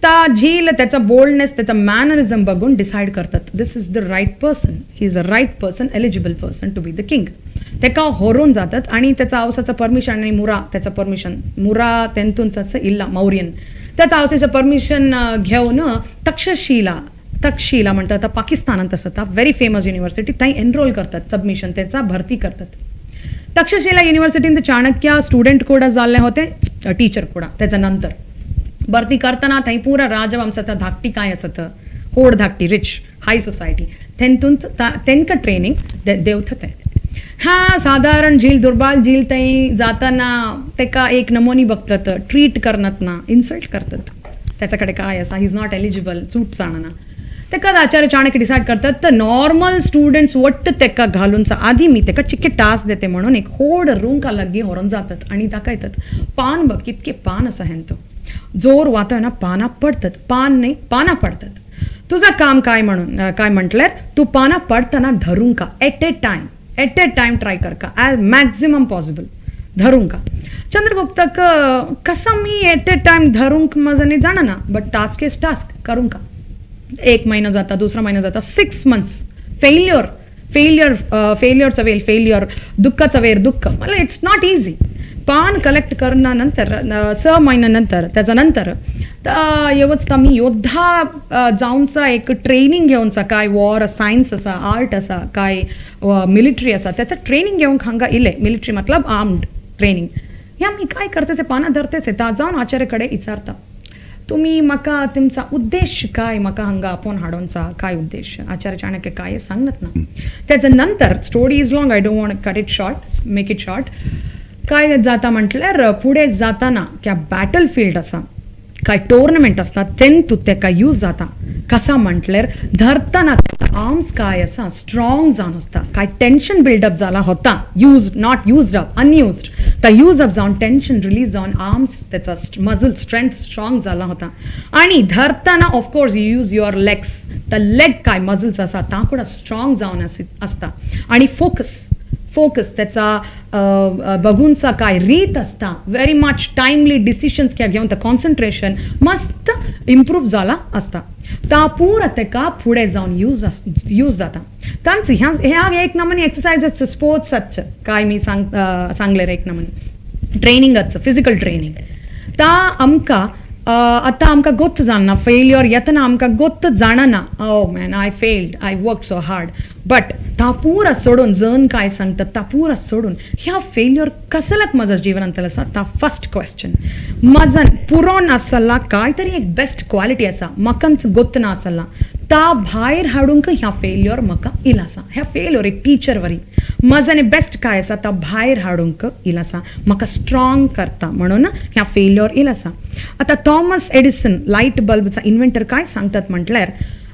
त्या झील त्याचा बोल्डनेस, त्याचा मॅनरिझम बघून डिसायड करतात, this is the right person, he is a right person, eligible person to be the king. तेका होरून जातात आणि त्याचा आवसाचं परमिशन आणि मुरा त्याचं परमिशन, मुरा तेंतूनच इल्ला मौर्यन, त्याचा आवसाचं परमिशन घेऊन तक्षशिला, तक्षशिला म्हणतात आता पाकिस्तानात असता, व्हेरी फेमस युनिव्हर्सिटी, थंय एनरोल करतात, सबमिशन त्याचा भरती करतात. तक्षशिला युनिव्हर्सिटींत चाणक्य स्टुडंट ಕೂಡ जाल्ले होते, टीचर ಕೂಡ. त्याच्या नंतर भरती करताना थंय पुरा राजवंशाचा धाकटी काय आसत, होड धाकटी, रिच हाय सोसायटी, तेंतून तेंका ट्रेनिंग देवता ते. हा साधारण झील, दुर्बाळ झील थंय जाताना तेका एक नमोनी बघतात, ट्रीट करनात ना, इन्सल्ट करतात. त्याच्याकडे काय असा, he is not eligible, सूट जाणना. तेका आचार्य चाणक्य डिसायड करतात, तर नॉर्मल स्टुडंट्स वट्ट तेका घालून आधी मी तेका चिक्के टास्क देते म्हणून एक होड रुंका लागी व्हरून जातात आणि दाखयतात, पान बघ कितके पान आसा हेंतो, जोर वातो ना पानां पडतात, पान नाही पानां पडतात. तुझं काम काय म्हणून काय म्हटल्यार तू पानां पडताना धरूंक का, at a time, at a time try कर का, ॲज मॅक्झिमम पॉसिबल धरूंक का. चंद्रगुप्तक कसं मी एट ए टायम धरूंक म्हज्यानी जाणना, बट टास्क is task, करूंक का. एक महिना जाता, दुसरा महिना जाता, 6 मंथ्स फेल्युअर, फेल्युअर, फेल्युअरचा वेल फेल्युअर, दुःखाचा वेर दुःख. मला it's not easy. पान कलेक्ट करण्यानंतर 6 महिन्यानंतर, त्याच्यानंतर तर येवच मी योद्धा जाऊनचा एक ट्रेनिंग घेऊनचा, काय वॉर सायन्स असा, आर्ट असा, काय मिलिटरी असा, त्याचं ट्रेनिंग घेऊन हांगा इले. मिलिटरी मतलब आर्म्ड ट्रेनिंग. ह्या मी काय करतेच, पानां धरतेच. ता जाऊन आचार्यकडे विचारता, तुम्ही म्हाका तुमचा उद्देश काय, म्हाका हांगा आपोवन हाडोवचा काय उद्देश? आचार्य चाणक्य काय सांगत ना. त्याच्या नंतर story is long, I don't want cut it short, make it short. काय जाता म्हटल्यार फुडें जाताना क्या बॅटल फिल्ड आसा, काय टोर्नामेंट आसता, तेंतू तेका यूज जाता. कसा म्हटल्यार धरतना आर्म्स काय आसा स्ट्रॉंग जावन आसता, काय टेन्शन बिल्डअप जाला होता, use not used up, unused, तर यूज अप जावन टेन्शन रिलीज जावन आर्म्स त्याचा मजल स्ट्रेंथ स्ट्रॉंग जाला होता. आणि धरतना of course you use your legs, तर लेग काय मजल्स आसा ता कुडा स्ट्रॉंग जावन आसता. आणि फोकस, फोकस त्याचा बघूनचा काय रीत असता, व्हेरी मच टायमली डिसिशन्स काय घेवन कॉन्सन्ट्रेशन मस्त इम्प्रूव जाला असता. ता पुरा तेका फुडें जावन यूज यूज जाता. तांच ह्या ह्या एक नमूने एक्सरसायज, स्पोर्ट्साच काय मी सांग सांगले, एक नमूने ट्रेनिंगाच, फिजिकल ट्रेनिंग. ता आमकां आतां आमकां गोत्त जाणना, फेल्युअर येतना आमकां गोत्त जाणना, oh man, I failed, I work so hard. But ता पुरा सोडून, जण काय सांगतात ता पुरा सोडून, ह्या फेल्युअर कसल्याक म्हज्या जिवनांतलें आसा, ता फर्स्ट क्वेश्चन. म्हजन पुरोन आसला काय तरी एक बेस्ट क्वालिटी आसा, म्हाकाच गोत्त ना आसला, ता भायर हाडूंक ह्या फेल्युअर म्हाका इल आसा. ह्या फेल्युअर एक टिचर वरी म्हज्यानी बेस्ट काय आसा ता भायर हाडूंक इल आसा, म्हाका स्ट्रॉंग करता म्हणून ह्या फेल्युअर इल आसा. आतां थॉमस एडिसन, लायट बल्बचा इन्व्हेंटर, काय सांगतात म्हटल्यार,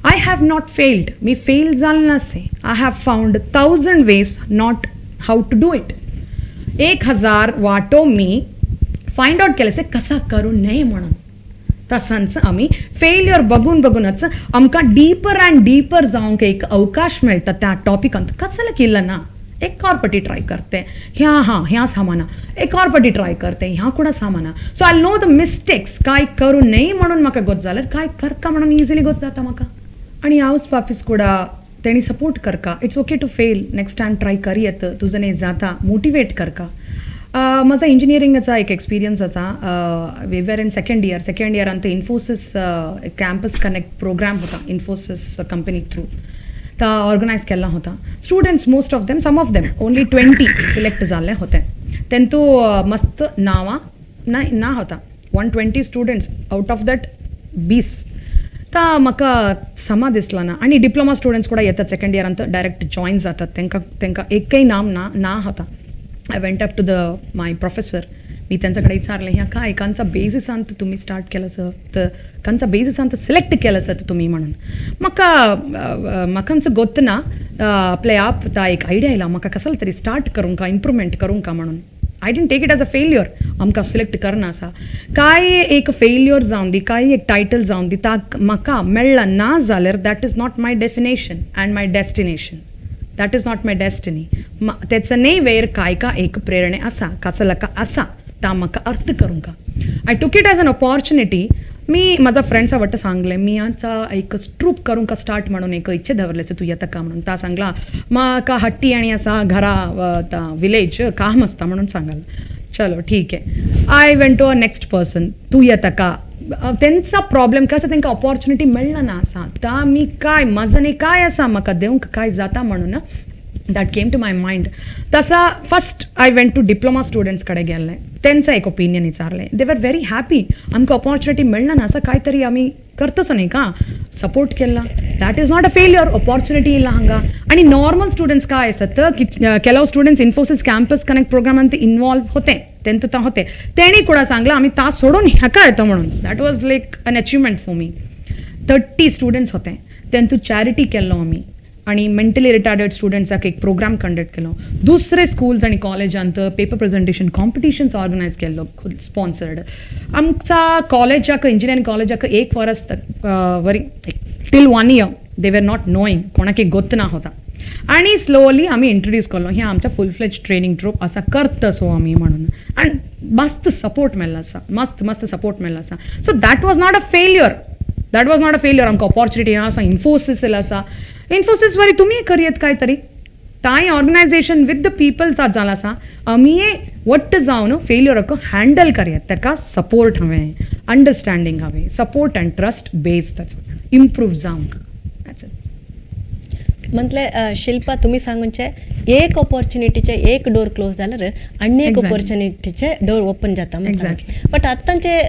I have not failed, me fail जाल नासे, I have found 1,000 ways not how to do it. 1,000 वाटो मी फायंड आउट केलें कसा करूं नये म्हणून. तसंच आमी फेल्युअर बघून बघूनच आमकां डीपर अँड डीपर जावंक एक अवकाश मेळटा त्या टॉपिकांत. कसलें केलं ना, एक और पटी ट्राय करते ह्या, हां ह्या सामाना एक और पटी ट्राय करते, ह्या कुणा सामाना. So I know the mistakes, काय करूं नये म्हणून म्हाका गोत जाल्यार काय करका म्हणून इजिली गोत जाता म्हाका. आणि हावस बाफीस कुडा तेणी सपोर्ट करका, it's okay to fail, next time try करयत, तुझं नाही जाता, मोटिवेट करका. म्हजो इंजिनियरिंगाचा एक एक्सपिरियन्स आसा. We were in second year, second year अंत इन्फोसिस कॅम्पस कनेक्ट प्रोग्राम होता, इन्फोसिस कंपनी थ्रू ता ऑर्गनायज केल्ला होता. Students, most of them, some of them, only 20 select जाल्ले होते. तेंतू मस्त नांवां ना ना होता. 120 स्टुडंट्स, आउट ऑफ that 20. ता म्हाका समा दिसला ना. आनी डिप्लोमा स्टुडंट्स ಕೂಡ येतात सेकंड इयरांत, डायरेक्ट जॉईन जातात, तांकां तांकां एकय नाम ना ना होता. I went up to the my professor. मी त्यांच्याकडे विचारलं, ह्या काय कांचा बेसिसांत तुम्ही स्टार्ट केलं सर, तर कांचा बेसिसांत सिलेक्ट केलं सर तुम्ही म्हणून. म्हाका म्हाका आमचं गोत ना आपले आप ता एक आयडिया येयला म्हाका कसं तरी स्टार्ट करूंक का, इम्प्रुवमेंट करूंक का म्हणून. I didn't take it as a failure. आमकां सिलेक्ट करना आसा काय एक फेल्युअर जावन दी, काय एक टायटल जावन दी, ताक म्हाका मेळ्ळा ना जाल्यार that is not my definition and my destination. That is not my destiny. तेचो न्ही वेर काय का एक प्रेरणे आसा, काचलका आसा, ता म्हाका अर्थ करूंक. I took it as an opportunity. मी म्हाजा फ्रेंड्सा वाटतं सांगलें, मी आतां एक ट्रूप करूंक स्टार्ट म्हणून एक इच्छा दवरले, तूं येता का म्हणून. ता सांगला, म्हाका हट्टी आनी आसा घरा, विलेज काम आसता म्हणून सांगल. चलो ठीक आहे. I went to a next person, तूं येता का? तेंचा प्रॉब्लेम काय आसा, तांकां ऑपॉर्च्युनिटी मेळना आसा. ता मी काय म्हाजा न्ही काय आसा, म्हाका दिवंक काय जाता म्हणून that came to my mind. तसा first I went to diploma students कडेन गेल्लें, तेंचा एक ओपिनियन विचारलें. They were very happy. आमकां ऑपॉर्च्युनिटी मेळना आसा, काय तरी आमी करतच न्ही का सपोर्ट केला. That is not a failure. Opportunity येयला हांगा. आनी नॉर्मल स्टुडंट्स काय आसतात की ಕೆಲವು स्टुडंट्स इन्फोसिस कॅम्पस कनेक्ट प्रोग्रामान ते इन्वॉल्व होते, तेंत ता होते, तेणी कुडा सांगलां आमी ता सोडून ह्याका येता म्हणून. That was like an achievement for me. 30 students होते, तेंतू चॅरिटी केल्लो आमी आणि मेंटली रिटार्डेड स्टुडंट्साक एक प्रोग्राम कंडक्ट केलो. दुसरे स्कूल्स आणि कॉलेजांत पेपर प्रेझेंटेशन कॉम्पिटिशन्स ऑर्गनायज केल्लो, स्पॉन्सर्ड. आमचा कॉलेजाक, इंजिनियरिंग कॉलेजाक एक वरस वरी, till one year they were not knowing, कोणाक गोत ना होता. आणि स्लोली आमी इंट्रोड्यूस केलो, हे आमच्या फुल फ्लेज ट्रेनिंग ट्रूप असा करता सो आमी म्हणून. आनी मस्त सपोर्ट मेळ्ळो आसा, मस्त मस्त सपोर्ट मेळ्ळो आसा. So that was not a failure. That was not a failure. आमकां ऑपॉर्च्युनिटी आसा, इन्फोसिस आसा. इन्फोसिस वरी तुमी करयत काय तरी तांय ऑर्गनायझेशन विथ the peoples जाल आसा. आमीय वट्ट जावन फेल्युअराक हँडल करयत. ताका सपोर्ट हवें, अंडरस्टँडींग हवें, सपोर्ट अँड ट्रस्ट बेस ताचो इम्प्रूव जावंक. That's it. म्हटलें शिल्पा, तुम्ही सांगूचे एक ऑपॉर्च्युनिटीचे एक डोर क्लोज जाल्यार आनी एक ऑपॉर्च्युनिटीचे डोर ओपन जाता. बट आतांचे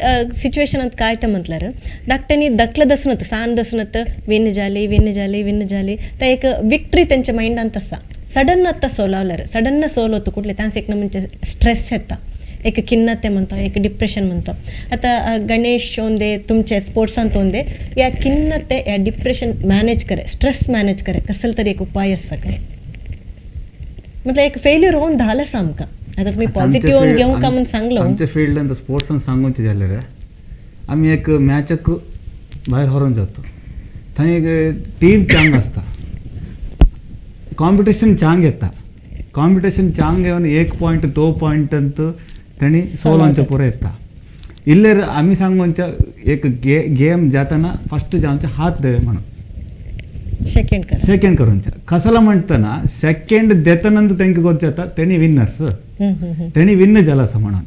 सिच्युएशनात काय ते म्हटल्यार धाकट्यांनी धाकले दसूनत, सान दसूनत विन जाली, विन जाली, विन जाली, ते एक विक्ट्री तेंच्या मायंडांत आसा. सडन आतां सोलावल्यार, सडन सोल होतो कुठले तांस एक म्हणजे स्ट्रेस येता, एक ಖಿನ್ನತೆ म्हणतो, एक ಡಿಪ್ರೆಷನ್ म्हणतो. आता गणेश ಒಂದೇ, तुमचे स्पोर्ट्सांत ಒಂದೇ, या ಖಿನ್ನತೆ, या डिप्रेशन मॅनेज करे, स्ट्रेस मॅनेज करे कसले तरी एक उपाय आसा काय? म्हटल्यार एक फेल्युअर होवन जालें आसा आमकां, आतां तुमी पॉझिटिव्ह घेवंक का म्हणून सांगलो. आमच्या फिल्डान स्पोर्ट्सान सांगूचे जाल्यार आमी एक मॅचाक भायर हरोन जाता, थंय एक टीम चांग आसता, कॉम्पिटिशन चांग येता. कॉम्पिटिशन चांग येवन एक पॉयंट दो पॉयंट अंत तेणी सोलोंचे पुरो येता. इल्लेर आमी सांगूच्या एक गे गेम जाताना फस्ट जावचे हात देवे म्हणून. सेकंड कर. सेकंड करूंचे कसला म्हणटना, सेकंड देतानंतर तांकां गोत जाता तेणी विनर्स, तेणी विन जाला आसा म्हणून.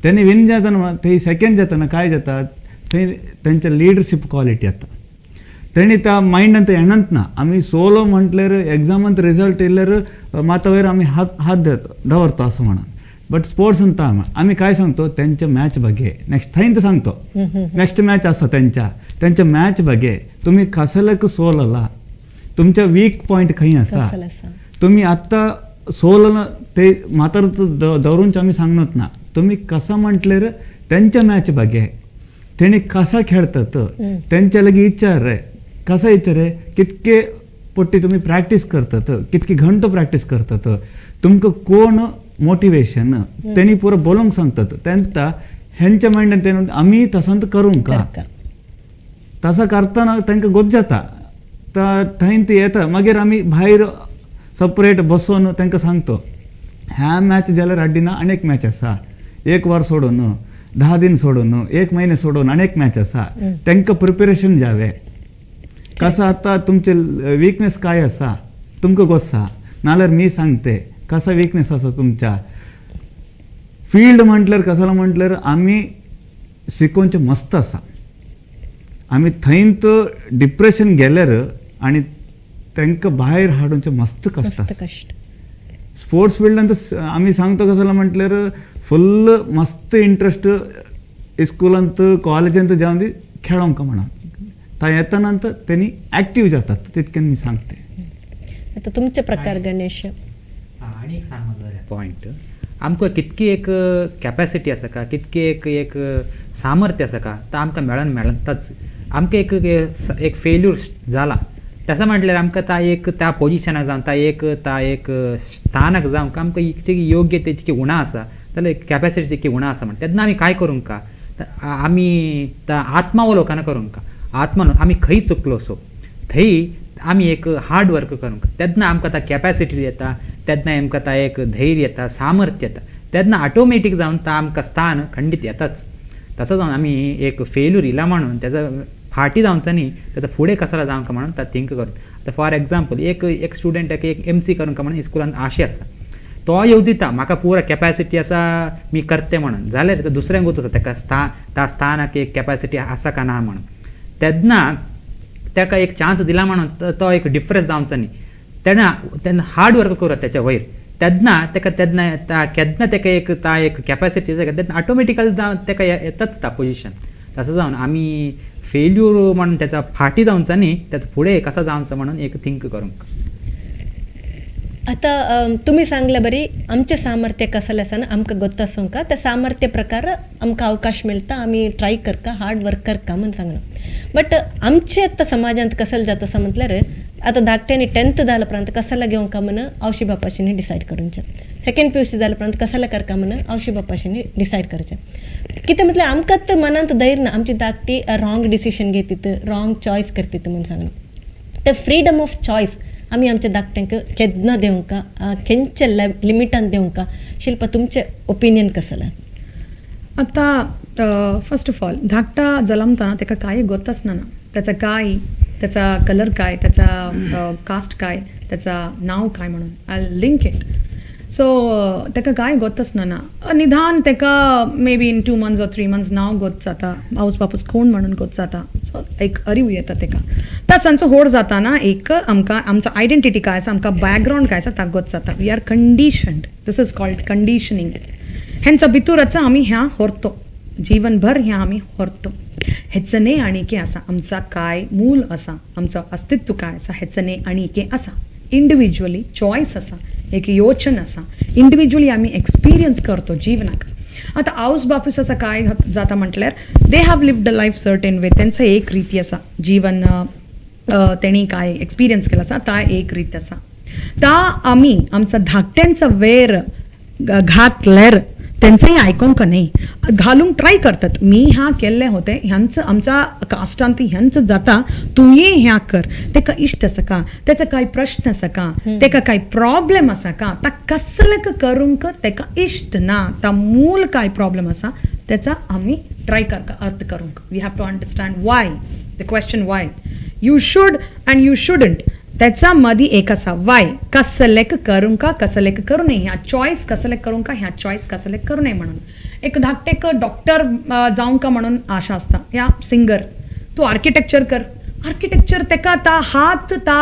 तेणी विन जातना, थंय सेकंड जातना काय जाता, थंय तेंच्या लिडरशीप क्वॉलिटी येता. तेणी त्या मायंडांत येणत ना आमी सोलो म्हटल्यार एग्जामांत रिजल्ट येयल्यार माता वयर आमी हात हात दवरता असं म्हणून. बट स्पोर्ट्स म्हणता आमी काय सांगतो, तेंच्या मॅच बगे नेक्स्ट थंय सांगतो, नेक्स्ट मॅच आसा तेंच्या, तेंच्या मॅच बगे तुमी कसल्याक सोलला, तुमच्या वीक पॉयंट खंय आसा, कसलो आसा. तुम्ही आत्ता सोल ते मात्र दवरूनच आमी सांगत ना. तुम्ही कसा म्हटल्यार तेंच्या मॅच बगे तेणी कसा खेळतात, तेंच्या लागीं विचार रे, कसा विचार रे, कितके पट्टी तुमी प्रॅक्टीस करतात, कितके घंटो प्रॅक्टीस करतात, तुमकां कोण मोटिवेशन, तेणी पुरो बोलूंक सांगतात. तेंता हेंच्या मायंडान ते आमी तसंत करूंक का, करका. तसं करतना तांकां गोत जाता, थंय ती येता. मागीर आमी भायर सपरेट बसोन तांकां सांगतो, ह्या मॅच जाल्यार हाडिना, आनी एक मॅच आसा, एक वर सोडून, 10 दिन सोडून, एक महिने सोडून आनी एक मॅच आसा. तांकां प्रिपेरेशन जावे कसं आतां तुमचे विकनेस काय आसा तुमकां गोत आसा, नाल्यार मी सांगते कसा विकनेस आसा तुमच्या फिल्ड म्हटल्यार. कसलो म्हटल्यार आमी शिकोवचें मस्त आसा. आमी थंयत डिप्रेशन गेल्यार आनी तांकां भायर हाडूंचें मस्त कश्ट मस्त आसा. कश्ट. स्पोर्ट्स फिल्डांत आमी सांगता कसो जाला म्हटल्यार फुल्ल मस्त इंट्रस्ट इस्कुलांत कॉलेजांत जावन दी खेळोंक म्हणून थंय येताना तेणी एक्टीव जातात तितकें मी सांगते. आतां तुमचे प्रकार गणेश. आनी एक सांग जाल्यार पॉयंट, आमकां कितकी एक कॅपेसिटी आसा का, कितकी एक एक सामर्थ्य आसा का, तो आमकां मेळन मेळटाच. आमकां एक एक फेल्यूर जाला तशें म्हटल्यार आमकां ता एक त्या पोजिशनाक जावं ता एक स्थानाक जावंक आमकां जी योग्य तेची उणा आसा जाल्यार कॅपेसिटी जितकी उणा आसा म्हण तेन्ना आमी काय करूंक का, आमी आत्मावलोकन करूंक का, आत्मा आमी खंय चुकलो सो थंय आमी एक हार्ड वर्क करूंक, तेन्ना आमकां ता कॅपेसिटी येता, तेन्ना आमकां ता एक धैर्य येता, सामर्थ्य येता, तेन्ना ऑटोमॅटीक जावन ता आमकां स्थान खंडीत येताच. तसो जावन आमी एक फेल्यूर इला म्हणून तेजो फाटी जावचो न्ही, तेजो फुडें कसो जावंक म्हणून ता थिंक करून. आतां फॉर एग्जाम्पल एक एक स्टुडंटाक एक एमसी करूंक म्हणून इस्कुलान आशे आसा, तो येवजिता म्हाका पुरा कॅपेसिटी आसा मी करते म्हणून, जाल्यार दुसऱ्यांक वचूं आसा तेका त्या स्थानाक एक कॅपेसिटी आसा का ना म्हणून, तेन्ना ताका एक चान्स दिला म्हणून तो एक डिफरन्स जावचो न्ही. तेन्ना तेन्ना हार्ड वर्क करूं तेच्या वयर, तेन्ना ताका तेन्ना केन्ना ताका एक ता एक कॅपेसिटी तेन्ना ऑटोमॅटिकली जावन ताका येताच ता पोजिशन. तसो जावन आमी फेल्यूर म्हणून तेचा फाटी जावचो न्ही, तेचो फुडें कसो जावचो म्हणून एक थिंक करूंक. आतां तुमी सांगले बरी आमचें सामर्थ्य कसलें आसा न्हू आमकां गोत्त आसूंक त्या सामर्थ्य प्रकार आमकां अवकाश मेळटा, आमी ट्राय करता, हार्ड वर्क करता म्हूण सांगलां. बट आमचे आतां समाजांत कसलें जाता आसा म्हटल्यार आतां धाकट्यांनी टेंथ जाल्या उपरांत कसलें घेवंक म्हूण आवशी बापाशींनी डिसायड करूंचें, सेकेंड पीयूसी जाल्या उपरांत कसलें करका म्हूण आवशी बापाशींनी डिसायड करचें. कितें म्हटल्यार आमकां मनांत धैर्य ना, आमची धाकटी रॉंग डिसिशन घेतीत, रॉंग चॉयस करतीत म्हूण सांगलां. ते फ्रीडम ऑफ चॉयस आमी आमच्या धाकट्यांक केन्ना दिवंका, खंयच्या लिमिटान दिवंका? शिल्पा तुमचें ओपिनियन कसलें? आतां फर्स्ट ऑफ ऑल धाकटा जल्मता ताका कांय गोत्ताच ना, त्याचा काय, त्याचा कलर काय, त्याचा कास्ट काय, त्याचा नांव काय म्हणून I link it. सो ताका कांय गोत्तच ना, निदान ताका may be in 2 months or 3 months नांव गोत जाता, आवस बापूस कोण म्हणून गोत जाता. सो एक अरीव येता ताका. तांचो होड जाताना एक आमकां आमचो आयडेंटिटी काय आसा, आमकां बॅकग्रावंड काय आसा ताका गोत जाता. We are conditioned, this is called conditioning. हेंचा भितूरच आमी ह्या व्हरतो, जीवनभर ह्या आमी व्हरतो. हेचने आणिके आसा, आमचा काय मूल आसा, आमचो अस्तित्व काय आसा हेचने आणिके आसा. इंडिविज्युअली चॉयस आसा, एक योचन आसा, इंडिविज्युअली आमी एक्सपिरियन्स करतो जीवनाक. आतां आवस बापूस आसा काय जाता म्हटल्यार they have lived a life certain way, तेंचो एक रिती आसा जीवन, तेणी काय एक्सपिरियन्स केला आसा ता एक रीत आसा. ता आमी आमचा धाकट्यांचो वेर घातल्यार तेंचेय आयकोंक न्ही, घालूंक ट्राय करतात. मी ह्या केल्लें होतें, ह्यांच आमच्या कास्टांत ह्यांच जाता, तुवें ह्या कर. तेका इश्ट आसा का, तेचो कांय प्रश्न आसा का, तेका कांय प्रॉब्लेम आसा का, ता कसलें करूंक तेका इश्ट ना, ता मूल कांय प्रॉब्लेम आसा तेचा आमी ट्राय करका अर्थ करूंक. We have to understand why, the question why you should and you shouldn't. त्याचा मदी एक आसा वाय, कसलेक करूंक कसलेक करूं नये, ह्या चॉयस कसलेक करूंक ह्या चॉयस कसलेक करूं नये म्हणून. एक धाकटेक डॉक्टर जावंक म्हणून आशा आसता, ह्या सिंगर, तूं आर्किटेक्चर कर, आर्किटेक्चर तेका ता हात ता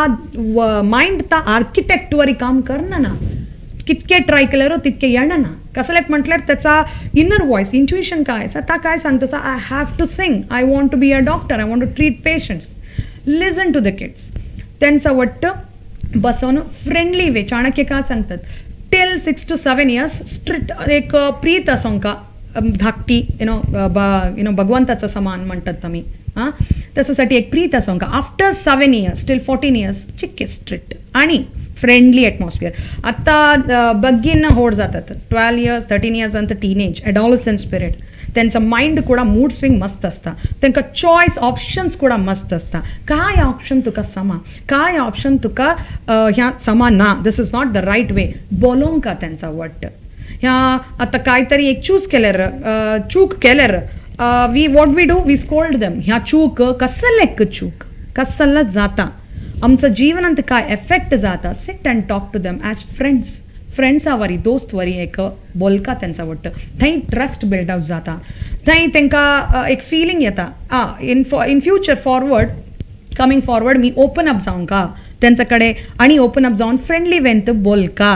मायंड ता आर्किटेक्ट वरी काम करना ना, कितके ट्राय केल्यार तितके येणा ना. कसलेक म्हटल्यार त्याचा इनर वॉयस इंट्युशन काय आसा, ता काय सांगता, I have to sing, I want to be a doctor, I want to treat patients. Listen to the kids, त्यांचा वट्ट बसोवन फ्रेंडली वे. चाणक्य काय सांगतात, till 6 to 7 years strict एक प्रीत आसोंका, धाकटी you know you know भगवंताचा समान म्हणतात आमी, हां, तशासाठी एक प्रीत आसोंका. आफ्टर 7 years till 14 years चिक्के स्ट्रिक्ट आणि फ्रेंडली एटमॉस्फियर. आत्ता बग्गीन होड जातात 12 years 13 years अंत टीनेज एडॉलसन्स पिरियड, त्यांचा मायंड कुडा मूड स्विंग मस्त असता, तांकां चॉयस ऑप्शन्स कुडा मस्त असता. काय ऑप्शन तुका समा, काय ऑप्शन तुका ह्या समा ना, this is not the right way बोलोंका त्यांचा वट्ट. ह्या आतां काय तरी एक चूज केल्यार, चूक केल्यार we what we do, we scold them. ह्या चूक कसलेक चूक कसला जाता, आमच्या जीवनांत काय एफेक्ट जाता. Sit and talk to them as friends, फ्रेंड्सा वरी दोस्त वरी एक बोलका तेंचा वट्ट, थंय ट्रस्ट बिल्ड अप जाता, थंय तांकां एक फिलींग येता in future forward coming forward me open up जावंका तेंच्या कडेन, आनी ओपन अप जावन फ्रेंडली वेंत बोलका.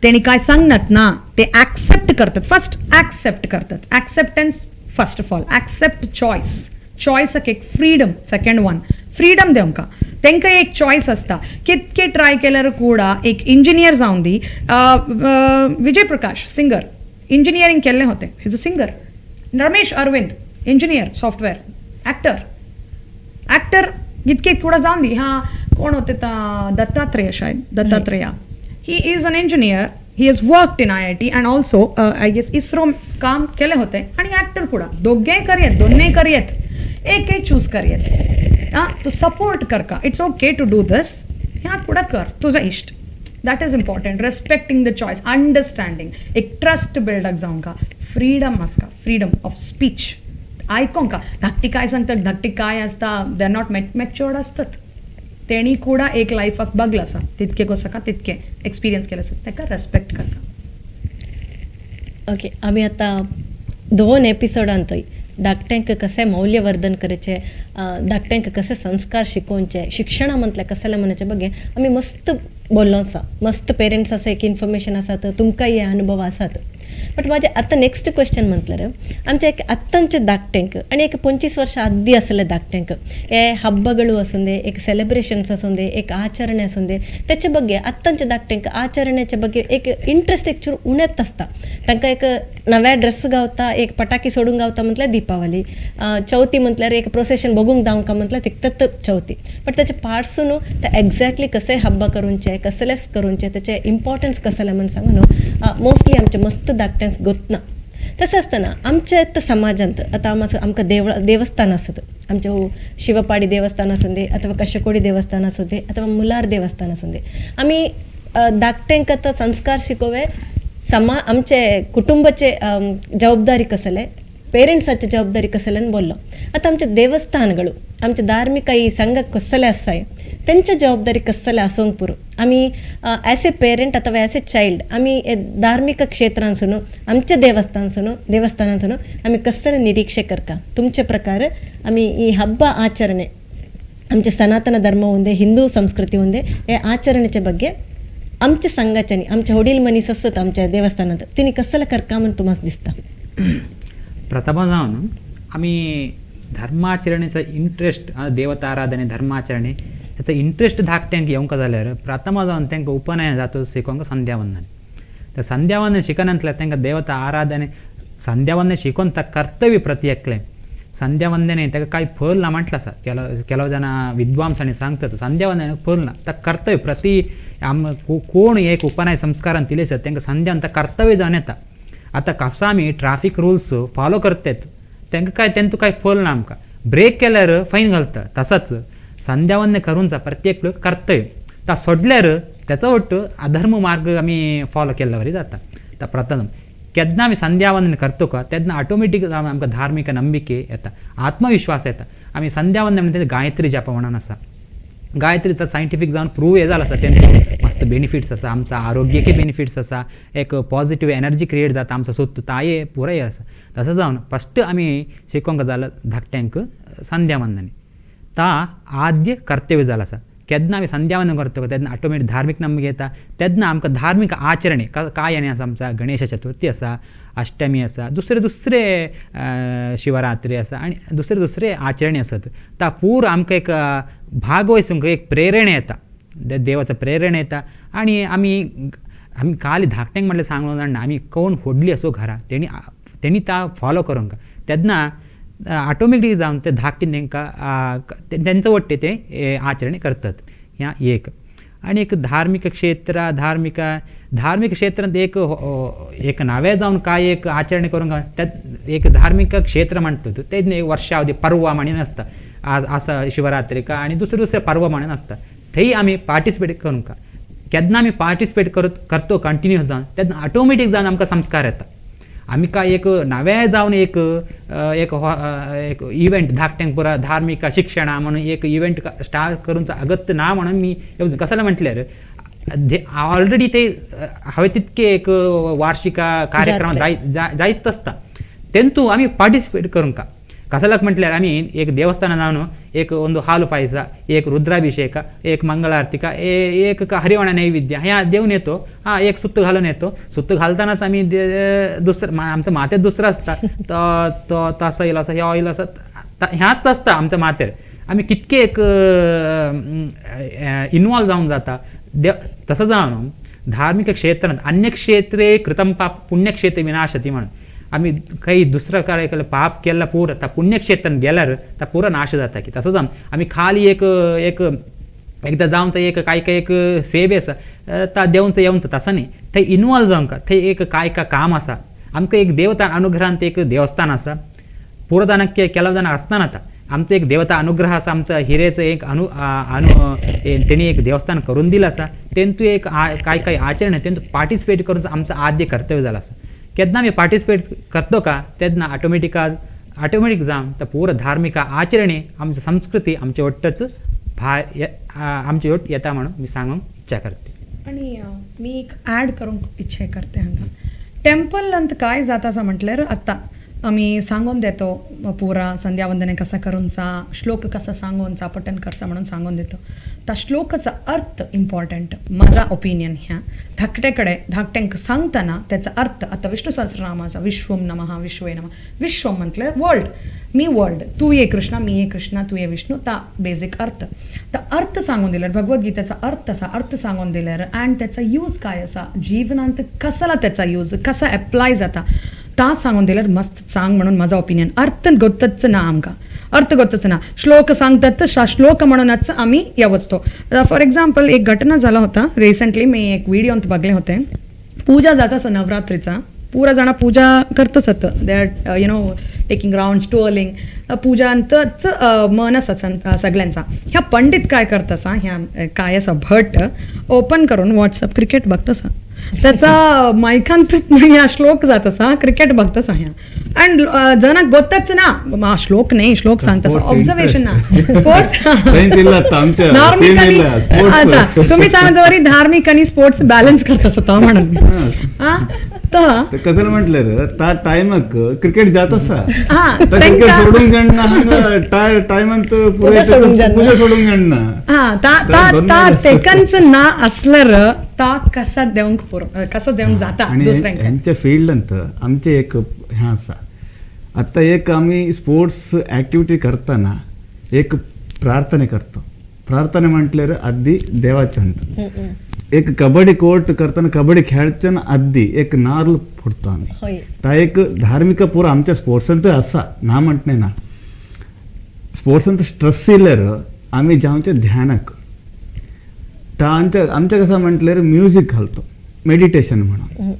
तेणी काय सांगनात ना ते ॲक्सेप्ट करतात. फर्स्ट ॲक्सेप्ट करतात. Acceptance first of all, accept choice. चॉयसाक एक फ्रीडम, सेकंड वन फ्रीडम दिवंका तांकां एक चॉयस आसता. कितके ट्राय केल्यार कुडा एक इंजिनियर जावन दी. विजय प्रकाश सिंगर, इंजिनियरींग केल्लें होतें, is a singer. Ramesh Arvind engineer, software, actor. Actor इतके कुडा जावन दी. हां, कोण होते दत्तात्रेय, शायद Dattatreya. He is an engineer, he has worked in IIT and also I guess ISRO काम केले होते आणि ॲक्टर कुडा. दोघेय करयेत, दोन्ही करयेत, एक एक चूज करयेत. आं, तूं सपोर्ट करका, it's okay to do this, ह्या कुडा कर तुजो इश्ट. That is important. Respecting the choice, understanding, एक ट्रस्ट बिल्डअप जावंका, फ्रीडम आसका, फ्रीडम ऑफ स्पीच आयकोंका. धाकटी काय सांगतात, धाकटी काय आसता, they are not matured आसतात. तेणी कुडा एक लायफाक बगल आसा, तितके गोसका तितके एक्सपिरियन्स केले आसा, ताका रेस्पेक्ट करता. ओके, आमी आतां दोन एपिसोडांतय धाकट्यांक कशें मौल्यवर्धन करचें, धाकट्यांक कशें संस्कार शिकोवचे, शिक्षणा म्हटल्यार कसलें म्हणचे बगे आमी मस्त बोल्लो आसा. मस्त पेरंट्स आसा, एक इन्फॉर्मेशन आसा, तर तुमकांय हे अनुभव आसात. बट म्हाजें आतां नेक्स्ट क्वेश्चन म्हटल्यार आमच्या एक आत्तांच्या धाकट्यांक आनी एक 25 वर्सां आदीं आसले धाकट्यांक हे हब्बಗಳು आसूं, एक सेलिब्रेशन्स आसूं, एक आचರಣೆ आसूं, त्याचे ಬಗ್ಗೆ आत्तांच्या धाकट्यांक आचरण्याच्या ಬಗ್ಗೆ एक इंट्रस्ट एक चूर उणेच आसता. तांकां एक नव्या ड्रेस गावता, एक पटाकी सोडूंक गावता म्हटल्यार दीपावली, चवथी म्हटल्यार एक प्रोसेशन बघूंक धांवका म्हटल्यार तितकत चवथी. बट त्याचे पार्ट्स न्हू ते एग्जॅक्टली कशें हब्बा करूंचे, कसलेच करूंचे, त्याचे इम्पॉर्टन्स कसलें म्हण सांगू न्हू, मोस्टली आमचे मस्त धाकट्यांक गोतना. तशें आसतना आमच्या आतां समाजांत आतां आमकां देवस्थान आसत, आमचे शिवपाडी देवस्थान आसूं दे अथवा कशकोडी देवस्थान आसूं दे अथवा मुलार देवस्थान आसूं दे, आमी धाकट्यांक आतां संस्कार शिकोवे आमचे कुटुंबाचे जबाबदारी कसले, पेरेंट्साचे जबाबदारी कसले बोल्लो. आतां आमचे देवस्थानಗಳು, आमचे धार्मिक ಈ ಸಂಘ कसले आसाय तेंच्या जबाबदारी कसले आसूंक पुरो. आमी एज ए पेरंट अथवा एज ए चायल्ड आमी धार्मिक क्षेत्रांसून आमच्या देवस्थानांसून आमी कसले निरीक्षे करता. तुमचे प्रकार आमी ಈ ಹಬ್ಬ ಆಚರಣೆ आमचे सनातन धर्म ಒಂದೇ, हिंदू संस्कृती ಒಂದೇ, हे आचरणेच्या ಬಗ್ಗೆ आमच्या संघाच्यानी आमचे वडील मनीस आसत आमच्या देवस्थानांत तिनी कसले करका म्हण तुमकां दिसता? प्रथम जावन आमी धर्माचरणेचो इंट्रस्ट, देवताराधने धर्माचरणे हेचो इंट्रस्ट धाकट्यांक येवंक जाल्यार प्रथम जावन तांकां उपनयन जाता शिकोवंक संध्यावंदन. त्या संध्यावंदन शिकनातल्यार तांकां देवता आराधने संध्यावंदन शिकोवन ता कर्तव्य प्रति एकलें संध्यावंदने ताका कांय फल ना म्हटलें आसा. ಕೆಲವು ಜನ विद्वांसांनी सांगतात संध्यावंदन फल ना, ता कर्तव्य प्रति आम कोण एक उपनयन संस्कारान तिले आसा तांकां संध्यान कर्तव्य जावन येता. आतां कसो आमी ट्राफीक रुल्स फॉलो करतात तांकां काय तेंचो कांय फल ना, आमकां ब्रेक केल्यार फायन घालता. तसोच संध्यावंदन करूंचा प्रत्येक कर्तव्य ता सोडल्यार त्याचो वट्ट अधर्म मार्ग आमी फॉलो केल्ले वरी जाता. ता प्रथम केन्ना आमी संध्यावंदन करतो का तेन्ना ऑटोमेटीक आमकां धार्मीक नंबिके येता, आत्मविश्वास येता. आमी संध्यावंदन म्हणटा गायत्री जप म्हणून आसा. गायत्री तर सायंटिफीक जावन प्रूव हें जालां आसा, तेंचो मस्त बेनिफिट्स आसा, आमचो आरोग्यकय बेनिफिट्स आसा, एक पॉजिटीव एनर्जी क्रिएट जाता आमचो सोद ताये पुराय आसा. तसो जावन फस्ट आमी शिकोवंक जाल्यार धाकट्यांक संध्यावंदन ता आद्य कर्तव्य जालां आसा. केन्ना आमी संध्यावंदन करता तेन्ना ऑटोमेटीक धार्मीक नंबिके येता. तेन्ना आमकां धार्मीक आचरणे काय आनी आसा, आमचा गणेश चतुर्थी आसा, अष्टमी आसा, दुसरे दुसरे शिवरात्री आसा आनी दुसरे दुसरे आचरणे आसात. ता पूर आमकां एक भागवयसूंक एक प्रेरणा येता, देवाचो प्रेरणा येता. आनी आमी आमी खाली धाकट्यांक म्हटल्यार सांगूंक जाणा, आमी कोण व्हडली आसूं घरा तेणी तेणी ता फॉलो करूंक तेन्ना ऑटोमेटीक जावन ते धाकटी तांकां तेंचो वट्टे ते आचरणे करतात. ह्या एक आनी एक धार्मीक क्षेत्र धार्मीक धार्मीक क्षेत्रांत एक एक नवें जावन काय एक आचरण करूंक त्यात एक धार्मीक क्षेत्र म्हणटा तें एक वर्षावधी पर्व म्हणून आसता, आसा शिवरात्रीक आनी दुसरे दुसरे पर्व म्हणून आसता, थंय आमी पार्टिसिपेट करूंक केन्ना आमी पार्टिसिपेट करतो कंटिन्यूस जावन तेन्ना ऑटोमेटीक जावन आमकां संस्कार येता. आमी काय एक नवें जावन एक एक एक इव्हेंट धाकट्यांक पुरा धार्मीक शिक्षणा म्हणून एक इव्हेंट स्टार्ट करूंक अगत्य ना म्हणून मी येवजण कसलें म्हटल्यार ऑलरेडी ते हांवें तितके एक वार्षिक कार्यक्रम जायत आसता तेंतू आमी पार्टिसिपेट करूंक. कसलक म्हटल्यार आमी एक देवस्थान जावन एक ಒಂದು ಹಾಲು ಪಾಯಸ, एक रुद्राभिषेक, एक मंगळारतिका, एक हरिवणा नैवेद्य ह्या देऊन येतो. हा एक सुत्त घालून येतो. सुत्त घालतानाच आम्ही दुसरं आमचं माथेर दुसरं आसता, तो तसो येयलो आसा, ह्यो येयलो आसा, ह्याच आसता आमच्या माथेर. आमी कितके एक इनवॉल्व जावन जाता. तसं जावन धार्मिक क्षेत्रांत अन्यक्षेत्रे कृतं पाप पुण्यक्षेत्रे विनाशती म्हणून आमी काही दुसरं काय केलं पाप केलं पुरा त्या पुण्यक्षेत्रांत गेल्यार ता पुरा नाश जाता की. तसं जावन आमी खाली एक एक एकदां जावन एक काय काय एक सेवे आसा ता देवनचो येवचो तसं न्ही, थंय इनवॉल्व जावंक थंय एक काय काय काम आसा. आमकां एक देवता अनुग्रहान एक देवस्थान आसा, पुरो जाणांक केला जाणां आसतना आतां आमचो एक देवता अनुग्रह आसा, आमचो हिरेचो एक अनु अनु तेणी एक देवस्थान करून दिलं आसा. तेंतू एक काय काय आचरण तेंतू पार्टिसिपेट करून आमचो आद्य कर्तव्य जालां आसा. केन्ना आमी पार्टिसिपेट करतो का तेन्ना ऑटोमॅटीक जावन तो पुरो धार्मिक आचरणे आमची संस्कृती आमचे वट्टच भायर आमचे वट येता म्हणून मी सांगूंक इच्छा करते. आणि मी एक ॲड करूंक इच्छा करते हांगा. टेम्पल अंत काय जाता आसा म्हटल्यार आतां आमी सांगून देतो पुरा संध्यावंदने कसा करूंचा, श्लोक कसा सांगूनचा, पठण करचा म्हणून सांगून देतो. त्या श्लोकाचा अर्थ इम्पॉर्टंट माझा ओपिनियन ह्या धाकटे कडे धाकट्यांक सांगताना त्याचा अर्थ. आता विष्णू सहस्रनामाचा विश्वम नमः विश्वे नमः, विश्वम म्हटल्यार वर्ल्ड, मी वर्ल्ड, तू ये कृष्णा मी ये कृष्णा तू ये विष्णू, ता बेसिक अर्थ. ता अर्थ सांगून दिल्यार भगवद्गीतेचा अर्थ असा अर्थ सांगून दिल्यार अँड त्याचा यूज काय असा जीवनांत कसला त्याचा यूज कसा एप्लाय जाता ता सांगून दिल्यार मस्त चांग म्हणून माझा ओपिनियन. अर्थ गोतच ना आमकां, अर्थ गोतच ना, श्लोक सांगतात श्लोक म्हणूनच आम्ही येवचतो. फॉर एक्झाम्पल एक घटना झाला होता रिसेंटली, मी एक व्हिडिओ बघले होते. पूजा जाता आसा नवरात्रीचा, पुरा जाणा पूजा करतच आत, they are you know taking round twirling पूजा अंतच मन आसा सगळ्यांचा. ह्या पंडित काय करता आसा, ह्या काय आसा भट ओपन करून व्हॉट्सअप क्रिकेट बघता, त्याचा मायकांत ह्या श्लोक जात आसा, क्रिकेट बघता ह्या अँड जणांक गोतच ना श्लोक नाही, श्लोक सांगता ऑब्झर्वेशन ना स्पोर्ट्स. अच्छा तुम्ही सांगता बरी धार्मिक आणि स्पोर्ट्स बॅलन्स करता स्वतः म्हणून. तर कसं म्हटलं त्या टायमाक क्रिकेट जात आसा, क्रिकेट सोडून जाणना टायमांत पूजा सोडून जाणना. तेकांच ना असल्यार ता कसा देवंक पुरो कसा देवंक जाता दुसऱ्यांक. हेंच्या फिल्डांत आमचे एक हें आसा, आतां एक आमी स्पोर्ट्स एक्टिविटी करतना एक प्रार्थना करता. प्रार्थना म्हटल्यार आदी देवाच्या अंत एक कबड्डी कोर्ट करताना कबड्डी खेळच्या आदी एक नारळ फोडतो आमी. ता एक धार्मिक पुरो आमच्या स्पोर्ट्सांत आसा ना म्हणटलें ना. स्पोर्ट्सांत स्ट्रेस येयल्यार आमी जावचे ध्यानाक. आमच्या आमच्या कसं म्हटल्यार म्युजीक घालतो मेडिटेशन म्हणून,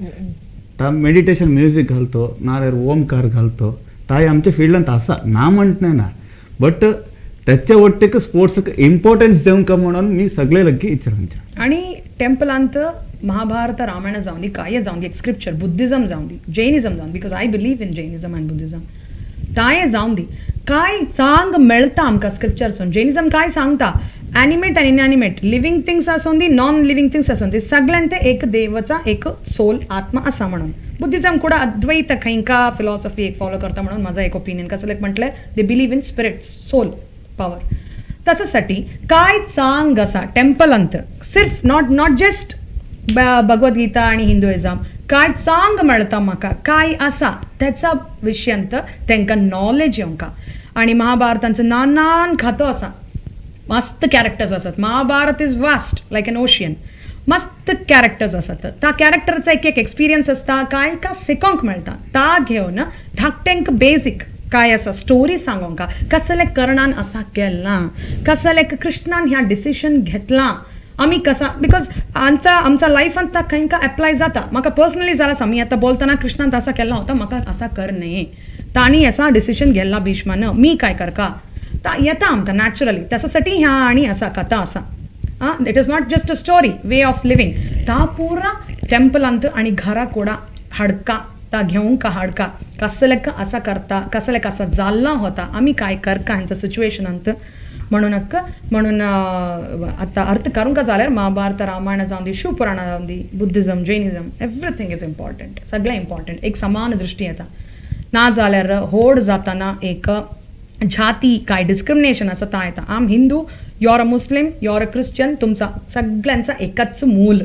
ता मेडिटेशन म्युजीक घालतो नाल्यार ओमकार घालतो. ताय आमच्या फिल्डांत आसा ना म्हणटलें ना, बट त्याच्या वट्टेक स्पोर्ट्साक इम्पॉर्टन्स दिवंक म्हणून मी सगळे लग्गी इच्छा. आणि टेम्पलांत महाभारत रामायण जावं दी काय जावं दी एक स्क्रिप्चर बुद्धिझम जावं दी जैनिझम जावं, because I believe in Jainism and Buddhism, ताय जावं दी काय चांग मेळटा आमकां स्क्रिप्चरसून. जैनिझम काय सांगता ॲनिमेट आनी इनॲनिमेट लिव्हिंग थिंग्स आसूं दी नॉन लिव्हिंग थिंग्स आसूं दी सगळ्यांत एक देवाचा एक सोल आत्मा आसा म्हणून. बुद्धिझम कुडा अद्वैत खंयका फिलॉसॉफी एक फॉलो करता म्हणून माझा एक ओपिनियन. कसं म्हटलें they believe in spirit soul power. तशासाठी काय चांग आसा टेम्पलांत सिर्फ not not just Bhagavad Gita आणि हिंदुइझम, काय चांग मेळटा म्हाका काय आसा त्याचा विशयांत तांकां नॉलेज येवंका. आणि महाभारतांचो नानान खातो आसा, मस्त कॅरेक्टर्स आसात. Mahabharata is vast like an ocean, मस्त कॅरेक्टर्स आसात. त्या कॅरेक्टरचा एक एक एक्सपिरियन्स आसता, काय का शिकोंक मेळटा. ता घेवन धाकट्यांक बेजीक काय आसा स्टोरी सांगोंका, कसले कर्णान असा केलां, कसले कृष्णान ह्या डिसिशन घेतलां, आमी कसा because आमचा आमचा लायफान ता खंय का एप्लाय जाता. म्हाका पर्सनली जाला आसा, मी आतां बोलतना कृष्णान असा केला होता म्हाका असा कर न्ही, तांणी असा डिसिशन घेतला भीष्मान, मी काय करका ता येता आमकां नॅचरली. त्यासाठी ह्या आनी आसा कथा आसा. आं, it is not just a story, way of living. ता पुरा टेम्पलांत आनी घरा कोडा हाडका ता घेवंक हाडका कसलेक असा करता कसलेक असा जाल्ला होता आमी काय करका हेंच्या सिच्युएशनांत म्हणून म्हणून आतां अर्थ करूंक जाल्यार महाभारत रामायण जावं दी शिवपुराण जावं दी Buddhism Jainism everything is important, सगळें इम्पॉर्टंट. एक समान दृश्टी येता. ना जाल्यार होड जाताना एक जाती काय डिस्क्रिमिनेशन आसा ता येता. आम Hindu, you're a Muslim, you're a Christian, तुमचा सगळ्यांचा एकच मूल.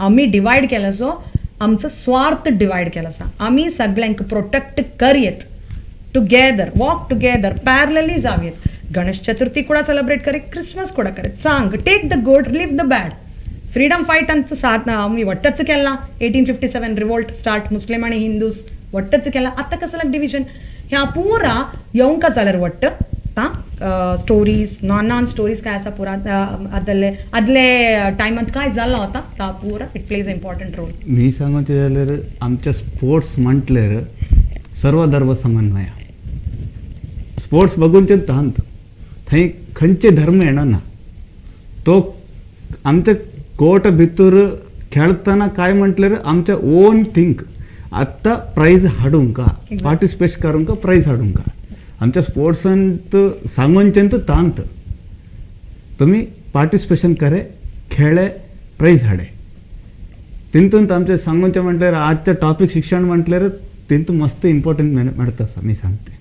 आम्ही डिवायड केला सो आमचा स्वार्थ डिवायड केला आसा. आमी सगळ्यांक प्रोटेक्ट करयेत, टुगेदर वॉक टुगेदर, पॅरलली जावयेत. गणेश चतुर्थी ಕೂಡ सेलिब्रेट करे, क्रिसमस ಕೂಡ करे. सांग, take the good, leave the bad. Freedom fight ಅಂತ साथ आमी वट्टच केला. 1857 रिवोल्ट स्टार्ट, मुस्लिम आणि हिंदूस वट्टच केला. आतां कसला डिविजन ह्या पुरा येवंक जाल्यार वट्ट ता स्टोरीज, नॉन नॉन स्टोरीज काय आसा पुरा आदले आदले टायमांत काय जाला होता ता पुरा it plays important role. मी सांगोचे जाल्यार आमच्या स्पोर्ट्स म्हटल्यार सर्वधर्म समन्वय. स्पोर्ट्स बघूनचे तांत थंय खंयचे धर्म येणना. तो आमच्या कोर्ट भितर खेळतना काय म्हटल्यार आमच्या ओन थिंक आत्तां प्रायज हाडूंक, पार्टिसिपेट करूंक, प्रायज हाडूंक. आमच्या स्पोर्ट्सांत सांगोनचें तांत तुमी पार्टिसिपेशन करे, खेळे, प्रायज हाडे. तितून आमचें सांगोचें म्हटल्यार आजचें टॉपीक शिक्षण म्हटल्यार तितून मस्त इम्पॉर्टंट मेळटा आसा मी सांगते.